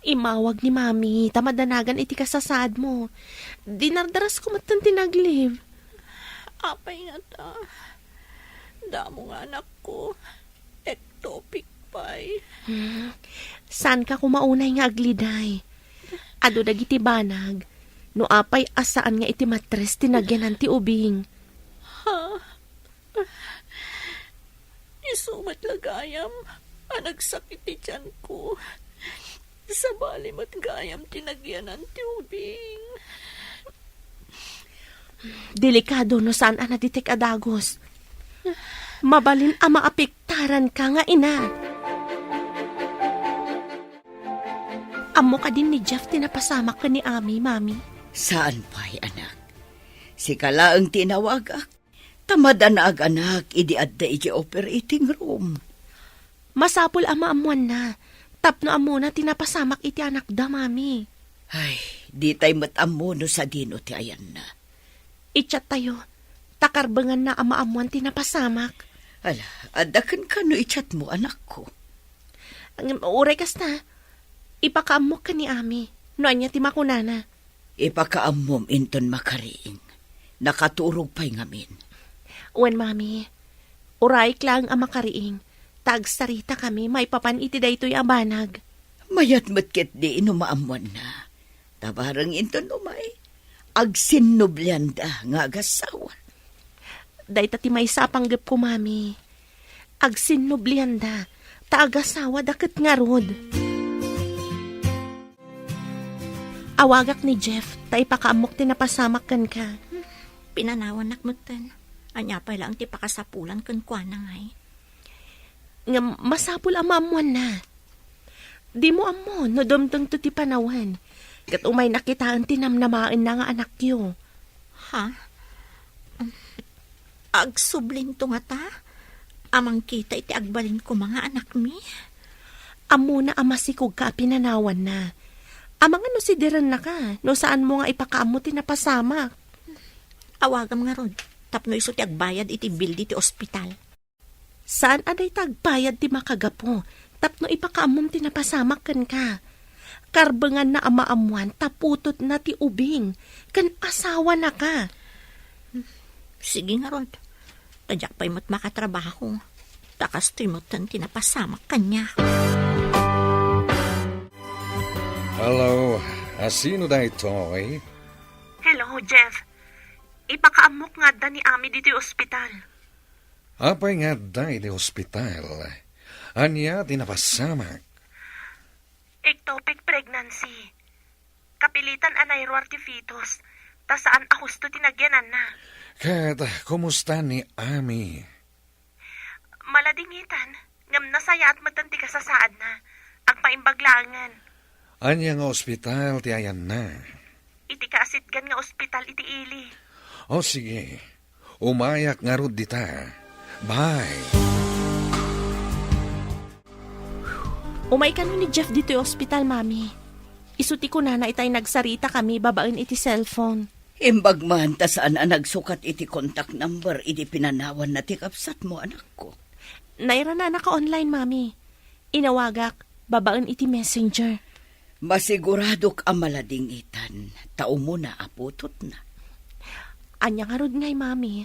Immawag ni Mami, ta madanagan iti kasasaadmo. Dinardarasko metten ti naglib. Apay ngata? Damo nga anakko. Ectopic pay. Hmm. Saanka koma unay nga agliday? Adu dagiti banag, no apay a saan nga iti matres ti nagyanan ti ubing. Ha? Isu met la gayam a nagsakit ti tianko. Sabali met gayam ti nagyanan ti ubing. Delikado no saan a naditek a dagus. Mabalin a maapektaranka nga ina. Ammo kadin ni Jeff ti napasamak ken ni Ami, Mami? Saan pay, anak. Sika laeng ti inawagak. Ta madanagan idi adda iti operating room. Masapul a maammoanna, tapno ammona ti napasamak iti anakda, Mami. Ay, ditay met ammo no sadino ti ayanna. I-chat tayo, ta karbenganna a maammoan ti napasamak. Ala, adda kenka no i-chatmo, anakko. Ngem uray kasta, ipakaammok ken ni Ami no ania ti makunana. Ipakaammom inton makariing. Nakaturog pay ngamin. Wen, Mami. Urayek laeng a makariing, ta agsaritakami maipapan iti daytoy a banag. Mayat met ketdi no maammoanna. Ta bareng inton umay, agsinnublianda nga agasawa. Dayta ti maysa a panggepko, Mami. Agsinnublianda, ta agasawada ket ngarud. Awagak ni Jeff, ta ipakaammok ti napasamak kenka. Pinanawannak metten. Ania pay laeng ti pakasapulan kenkuana, ngay? Ngem masapul a maammoanna. Dimo ammo no dumtengto ti panawen, ket umayna kitaen ti namnamaenna nga anakyo. Ha? Agsublinto ngata a mangkita iti agbalin koma nga anakmi? Ammona a masikogka a pinanawanna. Amangan no sidirennaka no saanmo nga ipakaammo ti napasamak. Awagam ngarud, tapno isu ti agbayad iti bill ditoy ospital. Saan a dayta agbayad ti makagapu tapno ipakaammom ti napasamak kenka. Karbenganna a maammoan ta putotna ti ubing ken asawanaka. Sige ngarud, ta diak pay met makatrabaho, ta kastoy metten ti napasamak kaniak. Hello, a sino daytoy? Hello, Jeff. Ipakaammok nga adda ni Ami ditoy ospital. Apay nga adda iti ospital? Ania ti napasamak? Ectopic pregnancy. Kapilitan a nairuar ti fetus, ta saan a husto ti nagyananna. Ket kumusta ni Ami? Maladingitan, ngem nasayaat metten ti kasasaadna. Agpaimbag laengen. Ania nga ospital ti ayanna? Iti kaasitgan nga ospital iti ili. O, sige. Umayak ngarud dita. Bye. Umay kano ni Jeff ditoy ospital, Mami. Isu ti kunana itay nagsaritakami babaen iti cellphone. Imbag man ta saan a nagsukat iti contact number idi pinanawanna ti kabsatmo, anakko. Nairana a naka-online, Mami. Inawagak babaen iti messenger. Masiguradok a maladingitan ta umuna a putotna. Ania ngarud ngay, Mami?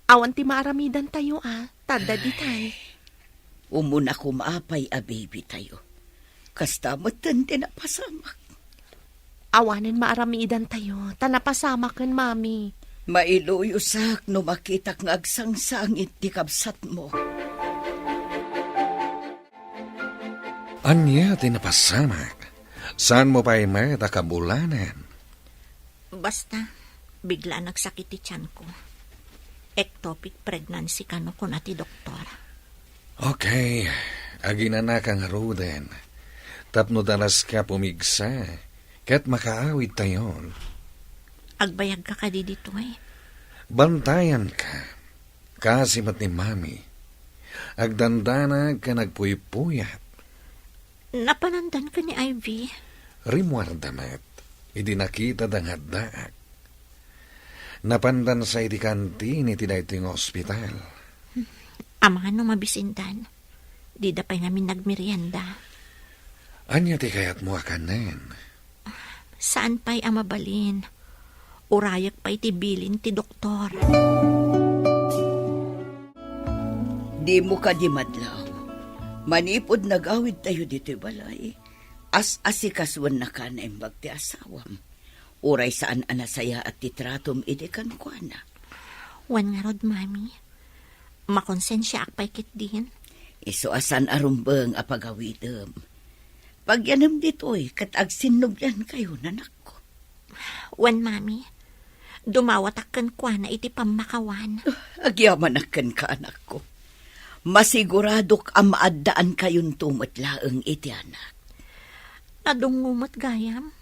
Awan ti maaramidantayo a, ta adda ditay. Ay, umuna koma pay a baby tayo. Kasta metten ti napasamak. Awanen maaramidantayo, ta napasamaken, Mami. Mailuyosak no makitak nga agsangsangit ti kabsatmo. Ania ti napasamak? Saanmo pay met a kabulanen? Basta, Bigla a nagsakit ti tianko. Ectopic pregnancy kano kuna ti doktor. Okay, aginanaka ngaruden. Tapno daraska pumigsa, ket makaawidtayon. Agbayagka kadi ditoy? Bantayanka. Kasi met ni Mami. Agdandanag ken agpuypuyat. Napanandanka ni Ivy? Rimmuarda met, idi nakitada nga addaak. Napandansa iti kantin iti daytoy nga ospital. Amangan no mabisindan. Dida pay ngamin nagmerienda. Ania ti kayatmo a kanen? Saan pay a mabalin. Urayek pay ti bilin ti doktor. Dimo kadi madlaw. Manipud nagawidtayo ditoy balay, as-asikasuennaka a naimbag ti asawam. Uray saan a nasayaat ti tratom idi kenkuana. Wen ngarud, Mami. Makonsensiaak pay ketdin. Isu a saan a rumbeng a pagawidem. Pagyanem ditoy ket agsinnubliankayon, anakko. Wen, Mami. Dumawatak kenkuana iti pammakawan. Agyamanak kenka, anakko. Masiguradok a maaddaankayon met laeng iti anak. Nadungngo met gayam.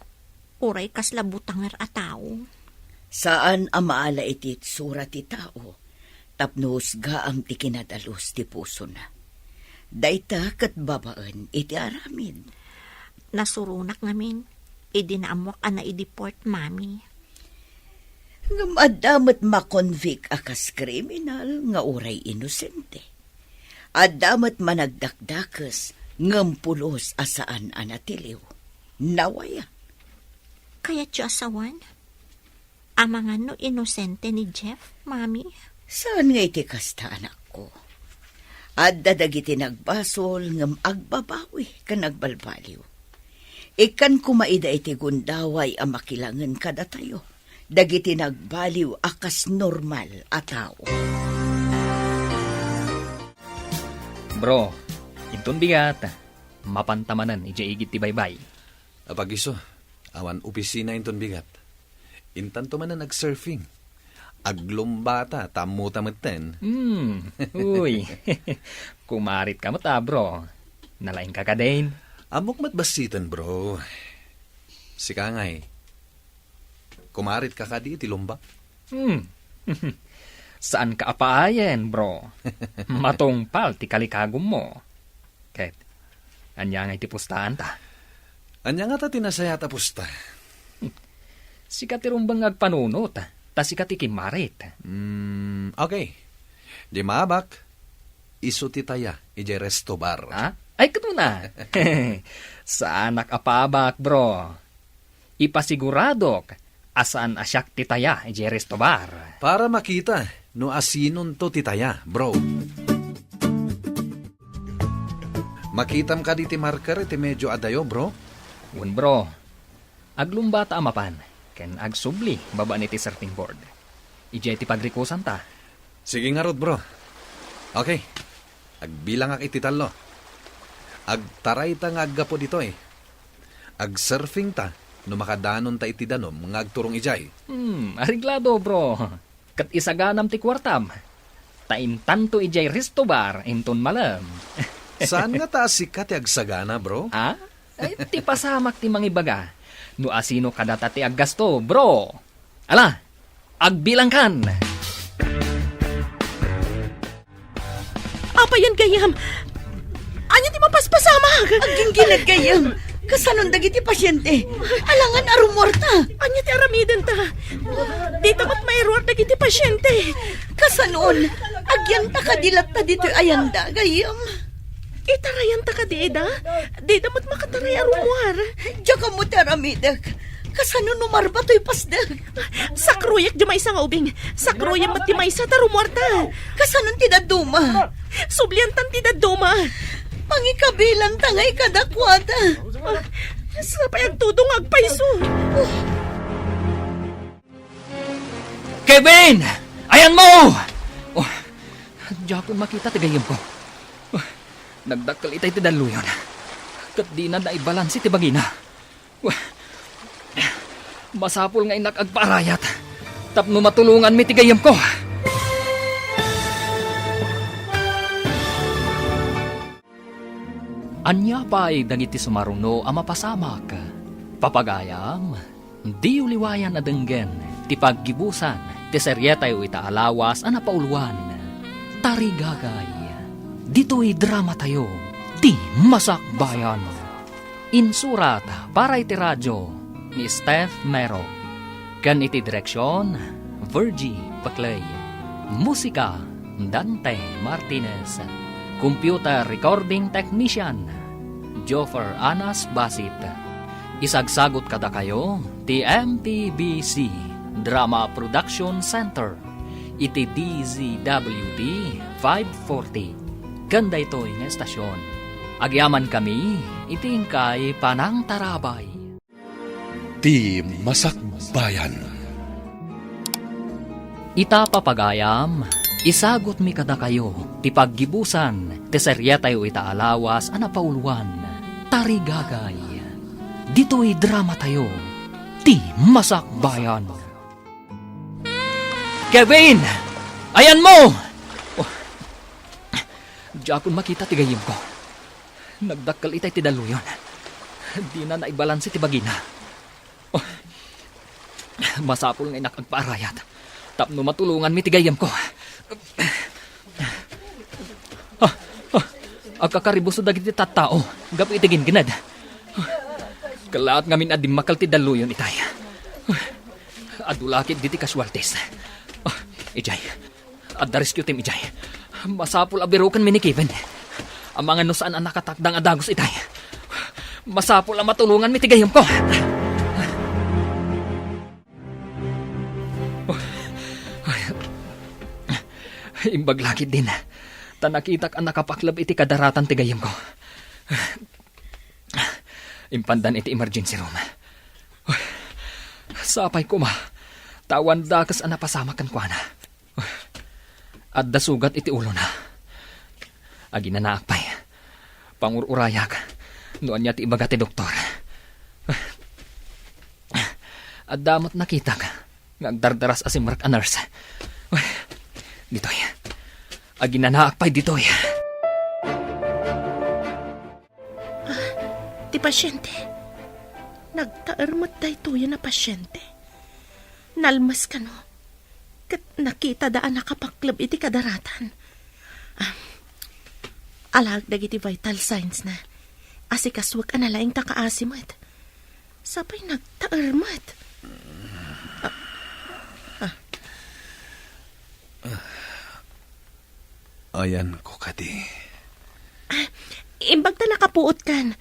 Uray kasla butanger a tao. Saan a maala iti itsura ti tao tapno husgaam ti kinadalus ti pusona. Dayta ket babaen iti aramid. Nasuronak ngamin idi naammoak a naideport, Mami. Ngem adda met makonvict a kas kriminal nga uray inosente. Adda met managdakdakes ngem pulos a saan a natiliw. Nawaya. Kayatyo a sawen? Amangan no inosente ni Jeff, Mami? Saan nga iti kasta, anakko. Adda dagiti nagbasol ngem agbabawi ken agbalbaliw. Ikkan koma ida iti gundaway a makilangen kadatayo, dagiti nagbaliw a kas normal a tao. Bro, inton bigat, mapanta manen idiay igid ti baybay. Apagiso, awan opisina inton bigat. Intanto manen agsurfing. Aglumbata, ta ammota metten. Hmm, uy. Kumaritka met a, bro. Nalaingka kadin? Ammok met bassiten, bro. Sika ngay, kumaritka kadi iti lumba? Hmm. Saanka a paayen, bro. Matungpal ti kalikagummo. Ket, ania ngay ti pustaanta? Ania ngata ti nasayaat a pusta? Sika ti rumbeng nga agpanunot, ta sika ti kimmarit. Mm, okay. Di maabak, isu ti taya idiay resto bar. Ha? Ay, ket una. Saanak a paabak, bro. Ipasiguradok a saan a siak ti taya idiay resto bar. Para makita no asinonto ti taya, bro. Makitam kadi ti marker iti medio adayo, bro? Wen, bro. Aglumbata a mapan, ken agsubli babaen iti surfing board. Idiay ti pagrikosanta. Sige ngarud, bro. Okay. Agbilangak iti tallo. Agtarayta nga aggapu ditoy. Agsurfingta no makadanonta iti danum nga agturong idiay. Hmm, areglado, bro. Ket isaganam ti kuartam. Ta intanto idiay resto bar inton malem. Saan ngata a sika ti agsagana, bro? Ah? Ay, ti pasamak ti mangibaga. No asino kadata ti aggasto, bro? Ala, agbilangkan! Apayen, gayyem? Ania ti mapaspasamak? Agginggined, gayyem. Kasanon dagiti pasiente? Alangan a rumuarta. Ania ti aramidenta? Dita met mairuar dagiti pasiente. Kasanon? Agyanta kadi latta ditoy ayanda, gayyem? Itarayanta kadi ida? Dida met makataray a rumuar. Diak ammo ti aramidek. Kasano no marba toy pasdek? Sakroyek di maysa nga ubing. Sakroyek met di maysa ta rumuarta. Kasano ti dadduma? Subliantan ti dadduma. Mangikabilanta ngay kadakuada. Ah, sapay agtudong nga agpayso. Kevin! Ayanmo! Oh, diakon makita ti gayyemko. Oh, nagdakkel itay ti dalluyon. Ket dina naibalansi ti bagina. Oh, masapul nga innak agpaarayat. Tapno matulonganmi ti gayyemko. Ania pay dagiti sumaruno a mapasamak? Papagayam, diyo liwayan a denggen ti paggibusan ti serietayo ita a lawas a napauluan, Tarigagay. Ditoy dramatayo, ti Masakbayan. Insurat para iti radio ni Steph Mero, ken iti direksion, Virgie Paclay. Musika, Dante Martinez. Computer recording technician, Joffer Anas Basit. Isagsagut kadakayo ti M P B C Drama Production Center iti D Z W T five forty. Ken daytoy nga estasion, agyamankami iti inkay panangtarabay. Ti Masakbayan. Ita, papagayam, isagutmi kadakayo ti paggibusan ti serietayo ita a lawas a napauluan, Tarigagay. Ditoy dramatayo, ti Masakbayan. Kevin! Ayanmo! Oh. Diakon makita ti gayyemko. Nagdakkel itay ti dalluyon. Dina naibalanse ti bagina. Oh. Masapul nga innak agpaarayat tapno matulonganmi ti gayyemko. Ah, ah, agkakaribuso dagiti tattao gapu iti gingined. Kellaat ngamin a dimmakkel ti dalluyon itay. Adu la ketdi ti casualties. Ah, idiay, adda rescue team idiay. Masapul a birukenmi ni Kevin. Amangan no saan a nakatakdang a dagus itay. Masapul a matulonganmi ti gayyemko. Imbag la ketdin, ta nakitak a nakapakleb iti kadaratan ti gayyemko. Impandan iti emergency room. Sapay koma, ta awan dakes a napasamak kenkuana. Adda sugat iti ulona. Aginanaak pay. Pangur-urayak no ania ti ibaga ti doktor. Adda met nakitak nga agdardaras a simrek a nurse. Ditoy. Aginanaak pay ditoy. Ah, ti pasiente. Nagtaer met daytoyen a pasiente. Nalmes kano. Ket nakitada a nakapakleb iti kadaratan. Ah, alaek dagiti vital signs na. Asikasuek a nalaing ta kaasi met. Sapay nagtaer met. Ah, ah. Ayanko kadi. Ah, imbag ta nakapuotkan.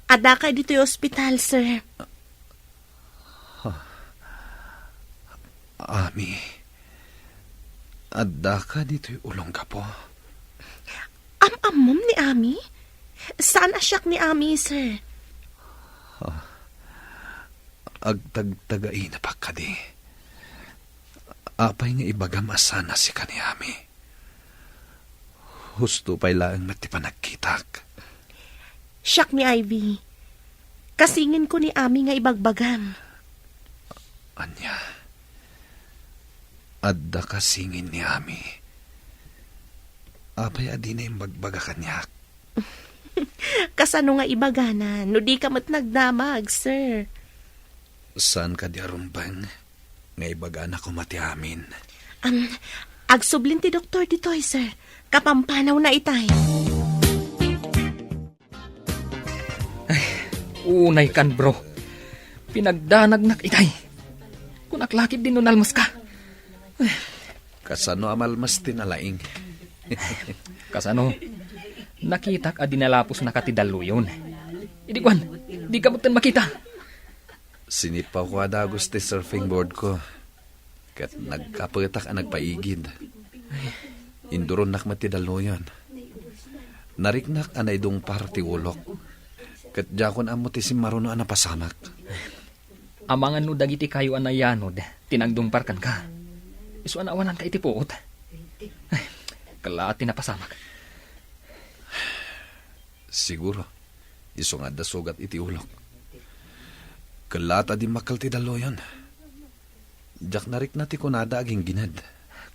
Addaka ditoy ospital, sir. Ami, addaka ditoy ulong gapu? Am-ammom ni Ami? Saan a siak ni Ami, sir? Agtagtagainapak kadi. Apay nga ibagam a saan a sika ni Ami? Husto pay laeng met ti panagkitak. Siak ni Ivy. Kasinginko ni Ami nga ibagbagam. Ania? Adda kasingin ni Ami? Apay a dina imbagbaga kaniak? Kasano nga ibagana no dika met nagdamag, sir? Saan kadi a rumbeng nga ibagana koma ti amin? Am, agsublin ti doktor ditoy, sir. Kapampanawna itay. Ay, unay kan, bro. Pinagdanagnak itay. Kunak lakit din no nalmas ka. Kasano a malmas ti nalaing? Kasano? Nakitak a dinalapos na ka ti dalluyon. Idi kuan, di ka butten makita. Sinipawko a dagus ti surfing board ko, ket nagkapetak a nagpaigid. Induronnak met ti dalluyon. Nariknak a naidungpar ti ulok, ket diakon ammo ti simmaruno a napasamak. Amangan no dagiti kayo a nayanod ti nangdungpar kenka. Isu a naawananka iti puot. Ay, kalaat ti napasamak. Siguro, isu nga adda sugat iti ulok. Kalaat a dimmakkel ti dalluyon. Diak narikna ti kunada a ginggined.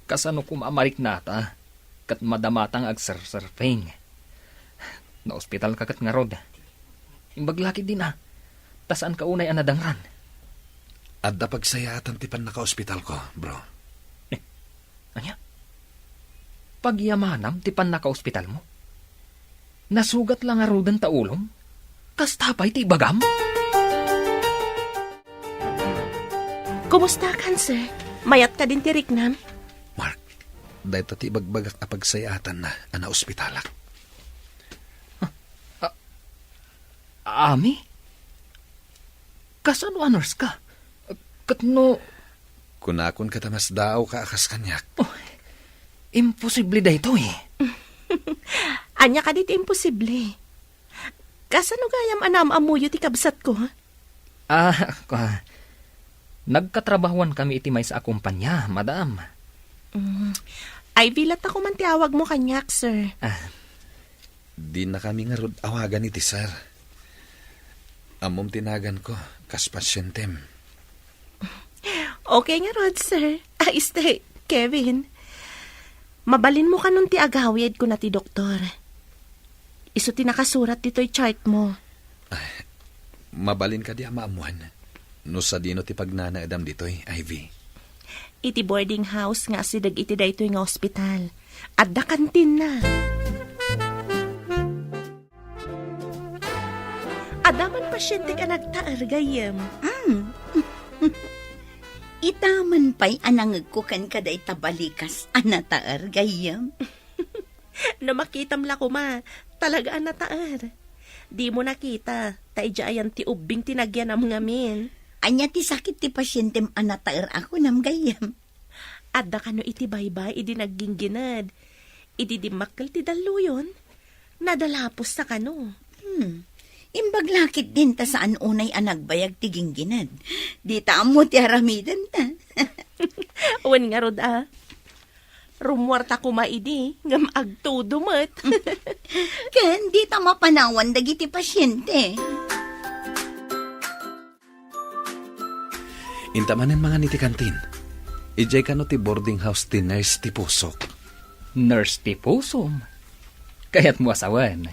Kasano koma a mariknata? Ket madamata nga agserserfing. Naospitalka ket ngarud. Imbag la ketdin a, ta saanka unay a nadangran. Adda pagsayaatan ti pannakaospitalko, bro. Eh, ania? Pagyamanam ti pannakaospitalmo? Nasugat la ngaruden ta ulom? Kasta pay ti ibagam? Kumustakan, sir? Mayat kadin ti riknam? Mark, dayta ti ibagbagak a pagsayaatanna a naospitalak. Ah, Ami? Kasano a nurse ka? Ket no Kunakon ket a masdaawka a kas kaniak. Oh, imposible daytoy. Ania kadi ti imposible? Kasano gayam a naam-ammoyo ti kabsatko? Ah, ka-, nagkatrabahoan kami iti maysa a kumpanya, madam. Mm. Ivy latta koma ti awagmo kaniak, sir. Ah. Dinakami ngarud awagan iti sir. Ammom ti naganko, kas pasientem. Okay ngarud, sir. Ah, este, Kevin. Mabalinmo kanon ti agawid, kuna ti doktor. Isu ti nakasurat ditoy chartmo. Ay, mabalin kadi a maammoan no sadino ti pagnanaedam ditoy, Ivy? Iti boarding house nga asideg iti daytoy nga ospital, adda kantinna. Adda man pasientek a nagtaer, gayyem. Mm. Ita man pay a nangegko kenka dayta balikas a nataer, gayyem. No makitam la koma, talaga a nataer. Dimo nakita, ta idiay ayan ti ubbing ti nagyanam ngamin. Ania ti sakit ti pasientem a nataer a kunam, gayyem? Adda kano iti baybay idi nagginggined. Idi dimmakkel ti dalluyon, nadalapos ta kano. Hmm. Imbag la ketdin ta saan unay a nagbayag ti ginggined. Dita ammo ti aramidenta. Wen ngarud a. Rummuarta koma idi, ngem agtudo met. Ken dita mapanawan dagiti pasiente. Inta manen mangan iti kantin. Idiay kano ti boarding house ti nurse ti pusok. Nurse ti pusom? Kayatmo a sawen,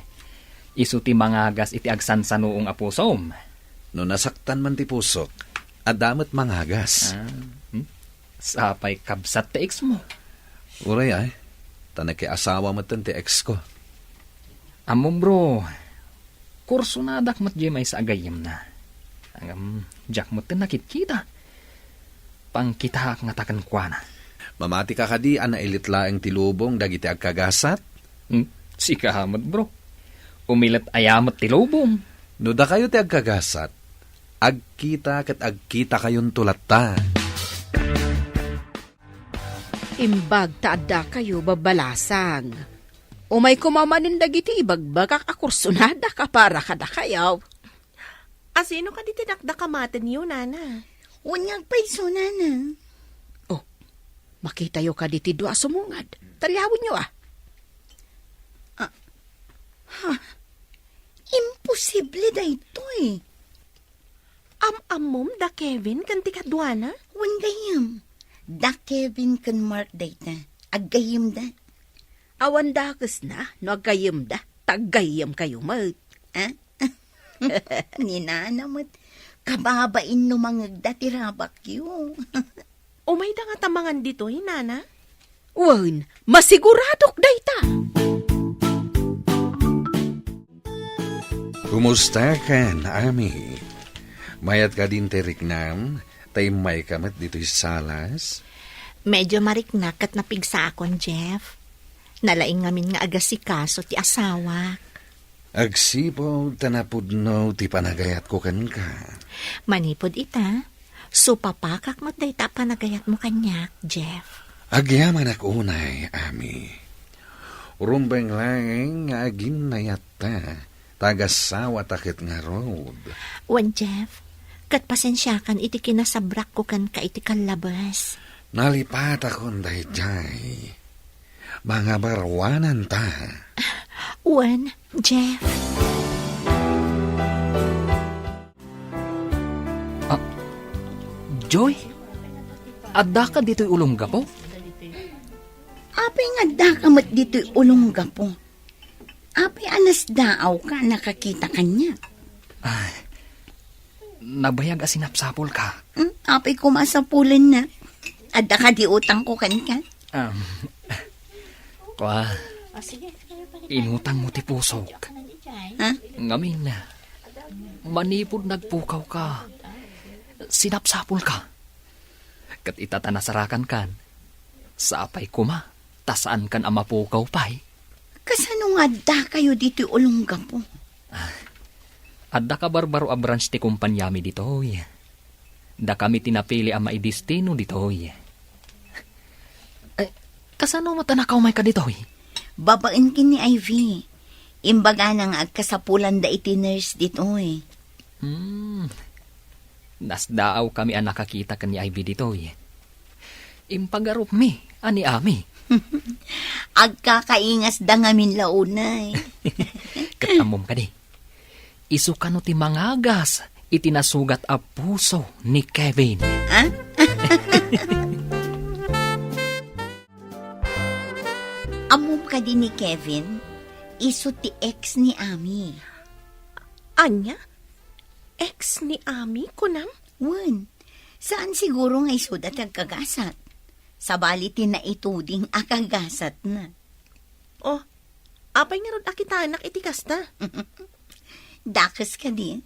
isu ti mangagas iti agsansanuong a pusom. No nasaktan man ti pusok, adda met mangagas. Ah, hmm? Sapay kabsat ti ex mo. Uray ay, ta nakiasawa metten ti ex ko. Ammom, bro, kursonadak met diay maysa a gayyemna. Ngem, diak metten nakitkita. Pangkitaak ngata kenkuana. Mamatika kadi a nailet laeng ti lubong dagiti agkagasat? Hmm, sika met, bro. Umilet aya met ti lubong? No dakayo ti agkagasat, agkita ket agkitakayonto latta. Imbag ta addakayo babbalasang. Umay koma manen dagiti ibagbagak a kursonadak a para kadakayo. Asino kadi ti dakdakamatenyo, nana? Wen nga agpayso, nana. Oh, makitayo kadi ti dua a sumungad. Taliawenyo, a. Ah. Ha? Imposible daytoy. Am-ammom da Kevin ken ti kaduana? Wen gayyem. Da Kevin ken Mark dayta. Aggayyemda. Awan dakesna no aggayyemda. Ta aggayyemkayo met. Ah? Ni nana met. Kababain no mangegda ti rabakyo. Umayda ngata mangan ditoy, nana? Wen, masiguradok dayta. Kumustakan, Ami? Mayat kadin ti riknam, ta immayka met ditoy salas? Medyo mariknak ket napigsaakon, Jeff. Nalaing ngamin nga agasikaso ti asawak. Agsipud ta napudno ti panagayatko kenka. Manipud ita, supapakak met dayta a panagayatmo kaniak, Jeff. Agyamanak unay, Ami. Rumbeng laeng nga aginnayatta, ta agasawata ket ngarud. Wen, Jeff, ket pasensiakan iti kinasabrakko kenka iti kallabes. Nalipatakon daydiay. Mangabarwananta. Wen, Jeff. Ah, Joy? Addaka ditoy Olongapo? Apay nga addaka met ditoy Olongapo? Apay a nasdaawka a nakakita kaniak? Ay, nabayag a sinapsapulka. Hmm, apay koma a sapulennak? Adda kadi utangko kenka? Um, kua, inutangmo ti pusok. Ha? Ngamin, manipud nagpukawka, sinapsapulka. Ket ita ta nasarakankan, sapay koma ta saankan a mapukaw pay. Kasano nga addakayo ditoy Olongapo? Ah, adda kabarbaro a branch ti kompaniami ditoy. Dakami ti napili a maidestino ditoy. Eh, kasano met a nakaumayka ditoy? Babaen ken ni Ivy. Imbagana nga agkasapulanda iti nurse ditoy. Hmm. Nasdaawkami a nakakita ken ni Ivy ditoy. Impagarupmi a ni Ami. Agkakaingasda ngamin la unay. Ket ammom kadi, isu kano ti mangagas iti nasugat a puso ni Kevin. Ha? Ammom kadi ni Kevin, isu ti ex ni Ami. Ania? Ex ni Ami, kunam? Wen, saan siguro nga isuda ti agkagasat. Sabali ti naituding a kagasatna. Oh, apay ngarud a kitaennak iti kasta? Dakes kadi.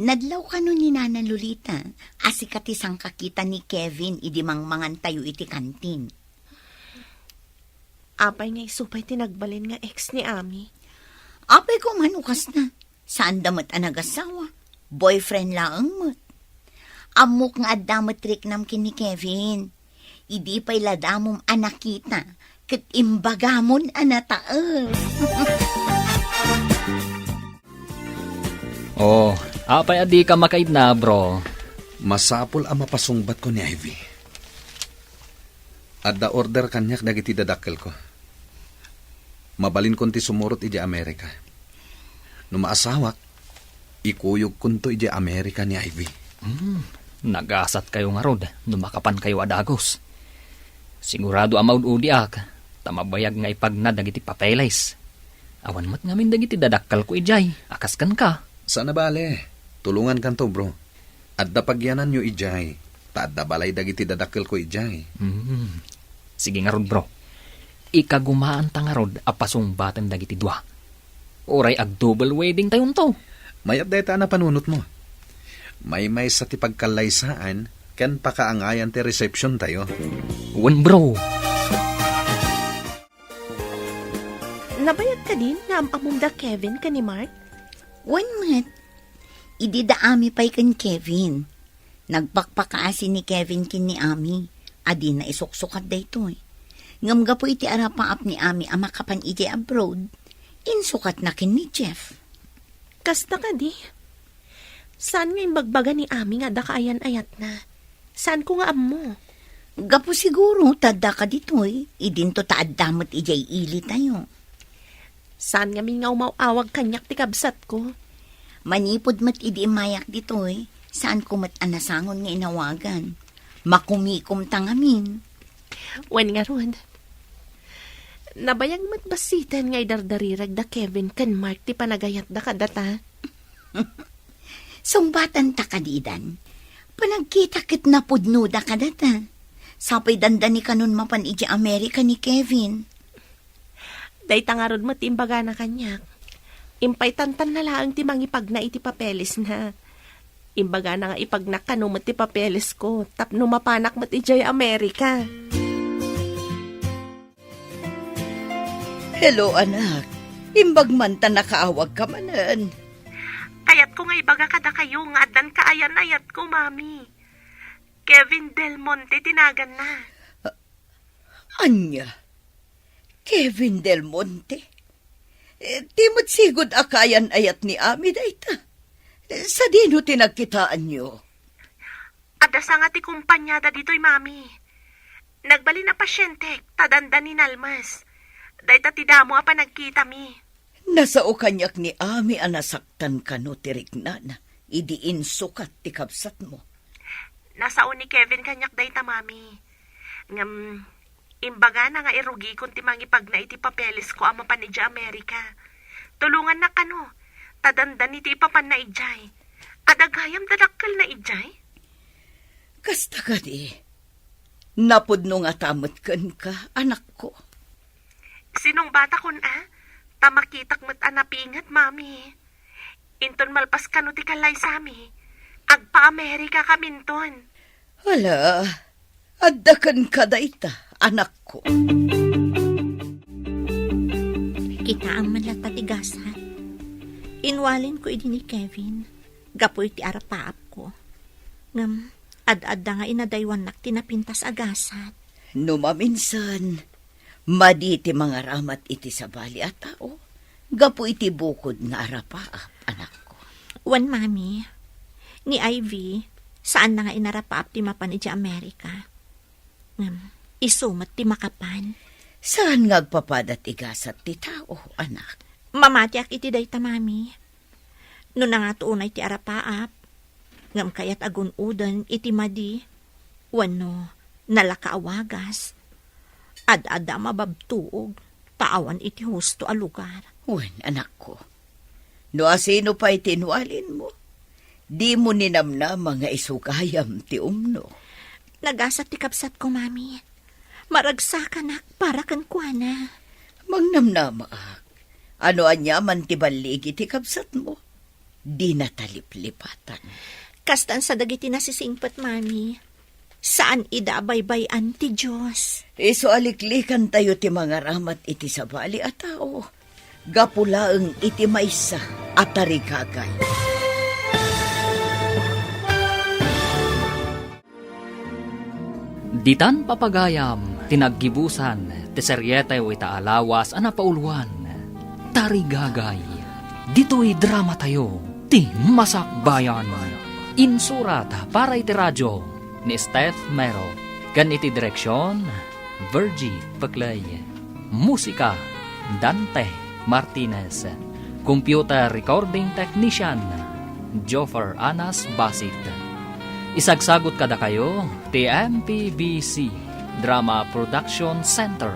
Nadlaw kano ni Nana Lolita a sika ti sangkakita ni Kevin idi mangmangantayo iti kantin. Apay nga isu pay ti nagbalin nga ex ni Ami? Apay ko man no kasta. Saanda met a nagasawa. Boyfriend laeng met. Ammok nga adda met riknam ken ni Kevin. Idi pay la damom a nakita, ket imbagamon a nataes. Oh, apay a dika makaidna, bro? Masapul a mapasungbatko ni Ivy. Adda order kaniak dagiti dadakkelko. Mabalinkon ti sumurot idiay Amerika. No maasawak, ikuyogkonto idiay Amerika ni Ivy. Hmm, nagasatkayo ngarud no makapankayo a dagus. Sigurado a maud-udiak, ta mabayag nga ipagna dagiti papeles. Awan met ngamin dagiti dadakkelko idiay, a kas kenka. Saan a bale, tulongankanto, bro. Adda pagyananyo idiay, ta adda balay dagiti dadakkelko idiay. Hmm. Sige ngarud, bro. Ikagumaanta ngarud a pasungbaten dagiti dua. Uray ag-double wedding tayonto. Mayat dayta a napanunotmo. Maymaysa ti pagkallaysaan ken pakaangayan ti resepsiontayo. Wen, bro. Nabayag kadin nga am-ammom da Kevin ken ni Mark? Wen met. Idi da Ami pay ken Kevin. Nagpakpakaasi ni Kevin ken ni Ami a dina isuksukat daytoy. Ngem gapu iti arapaap ni Ami a makapan idiay abroad, insukatna ken ni Jeff. Kasta kadi? Saan nga imbagbaga ni Ami nga adda kaayan-ayatna? Saanko nga ammo. Gapu siguro ta adda kaditoy, idinto ta adda met idiay ilitayo. Saan ngamin nga umaw-awag kaniak ti kabsatko? Manipud met idi immayak ditoy, saanko met a nasangon nga inawagan. Makumikomta ngamin. Wen ngarud, nabayag met bassiten nga idardarirag da Kevin ken Mark ti panagayatda kadata. Sungbatanta kadi, Dan. Panagkita ket napudnoda kadata. Sapay dandani kanon mapan idiay Amerika ni Kevin. Dayta ngarud met ti imbagana kaniak. Impay tantanna laeng ti mangipagna iti papelesna. Imbagana nga ipagnak kano met ti papelesko tapno mapanak met idiay Amerika. Hello, anak. Imbag man ta nakaawagka manen. Kayatko nga ibaga kadakayo nga addan kaayan-ayatko, Mami. Kevin Del Monte ti naganna. Ania? Kevin Del Monte? Eh, ti met sigud a kaayan-ayat ni Ami dayta. Eh, sadino ti nagkitaanyo? Adda sanga ti kompaniada ditoy, Mami. Nagbalin a pasientek ta dandani nalmas. Dayta ti damo a panagkitami. Nasao kaniak ni Ami a nasaktan kano ti riknana idi insukat ti kabsatmo. Nasao ni Kevin kaniak dayta, Mami. Ngem, imbagana nga irugikon ti mangipagna iti papelesko a mapan idiay Amerika. Tulongannak kano, ta dandani ti ipapanna idiay. Adda gayam dakkelna idiay? Kasta kadi, napudno ngata met kenka, anakko. Sinungbatakon a, ta makitak met a napinget, Mami. Inton malpas kano ti kalaysami, agpa-Amerikakaminton. Ala, adda kenka dayta, anakko. Kitaem man latta ti gasat. Inwalinko idi ni Kevin, gapu iti arapaapko. Ngem, ad-adda nga inadaywannak ti napintas a gasat. No maminsan, madi ti mangaramat iti sabali a tao gapu iti bukod nga arapaap, anakko. Wen, Mami, ni Ivy, saanna nga inarapaap ti mapan idiay Amerika. Ngem, isu met ti makapan. Saan nga agpapada ti gasat ti tao, anak? Mamatiak iti dayta, Mami. No nangato unay ti arapaap, ngem kayat a gun-oden iti madi, wenno nalaka a wagas, ad-adda a mababtuog ta awan iti husto a lugar. Wen, anakko, no asino pay ti inwalinmo, dimo ninamnama nga isu gayam ti umno. Nagasat ti kabsatko, Mami. Maragsakanak para kenkuana. Mangnamnamaak. Ano aniaman ti balligi ti kabsatmo? Dina ta liplipatan. Kastan sa dagiti nasisingpet, Mami. Saan ida a baybay-an ti Dios. Isu a liklikantayo ti mangaramat iti sabali a tao. Gapu laeng iti maysa a tarigagay. Ditan papagayam ti naggibusan ti serieteyo ita a lawas a napauluan, Tarigagay. Ditoy dramatayo ti Masakbayan. Insurat para iti radio ni Steph Mero ken iti direksion, Virgie Peclay. Musika, Dante Martinez. Computer recording technician, Joffer Anas Basit. Isagsagut kadakayo ti M P B C Drama Production Center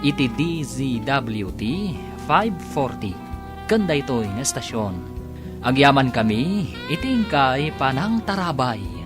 iti D Z W T five forty. Ken daytoy nga estasion, agyamankami iti inkay panangtarabay.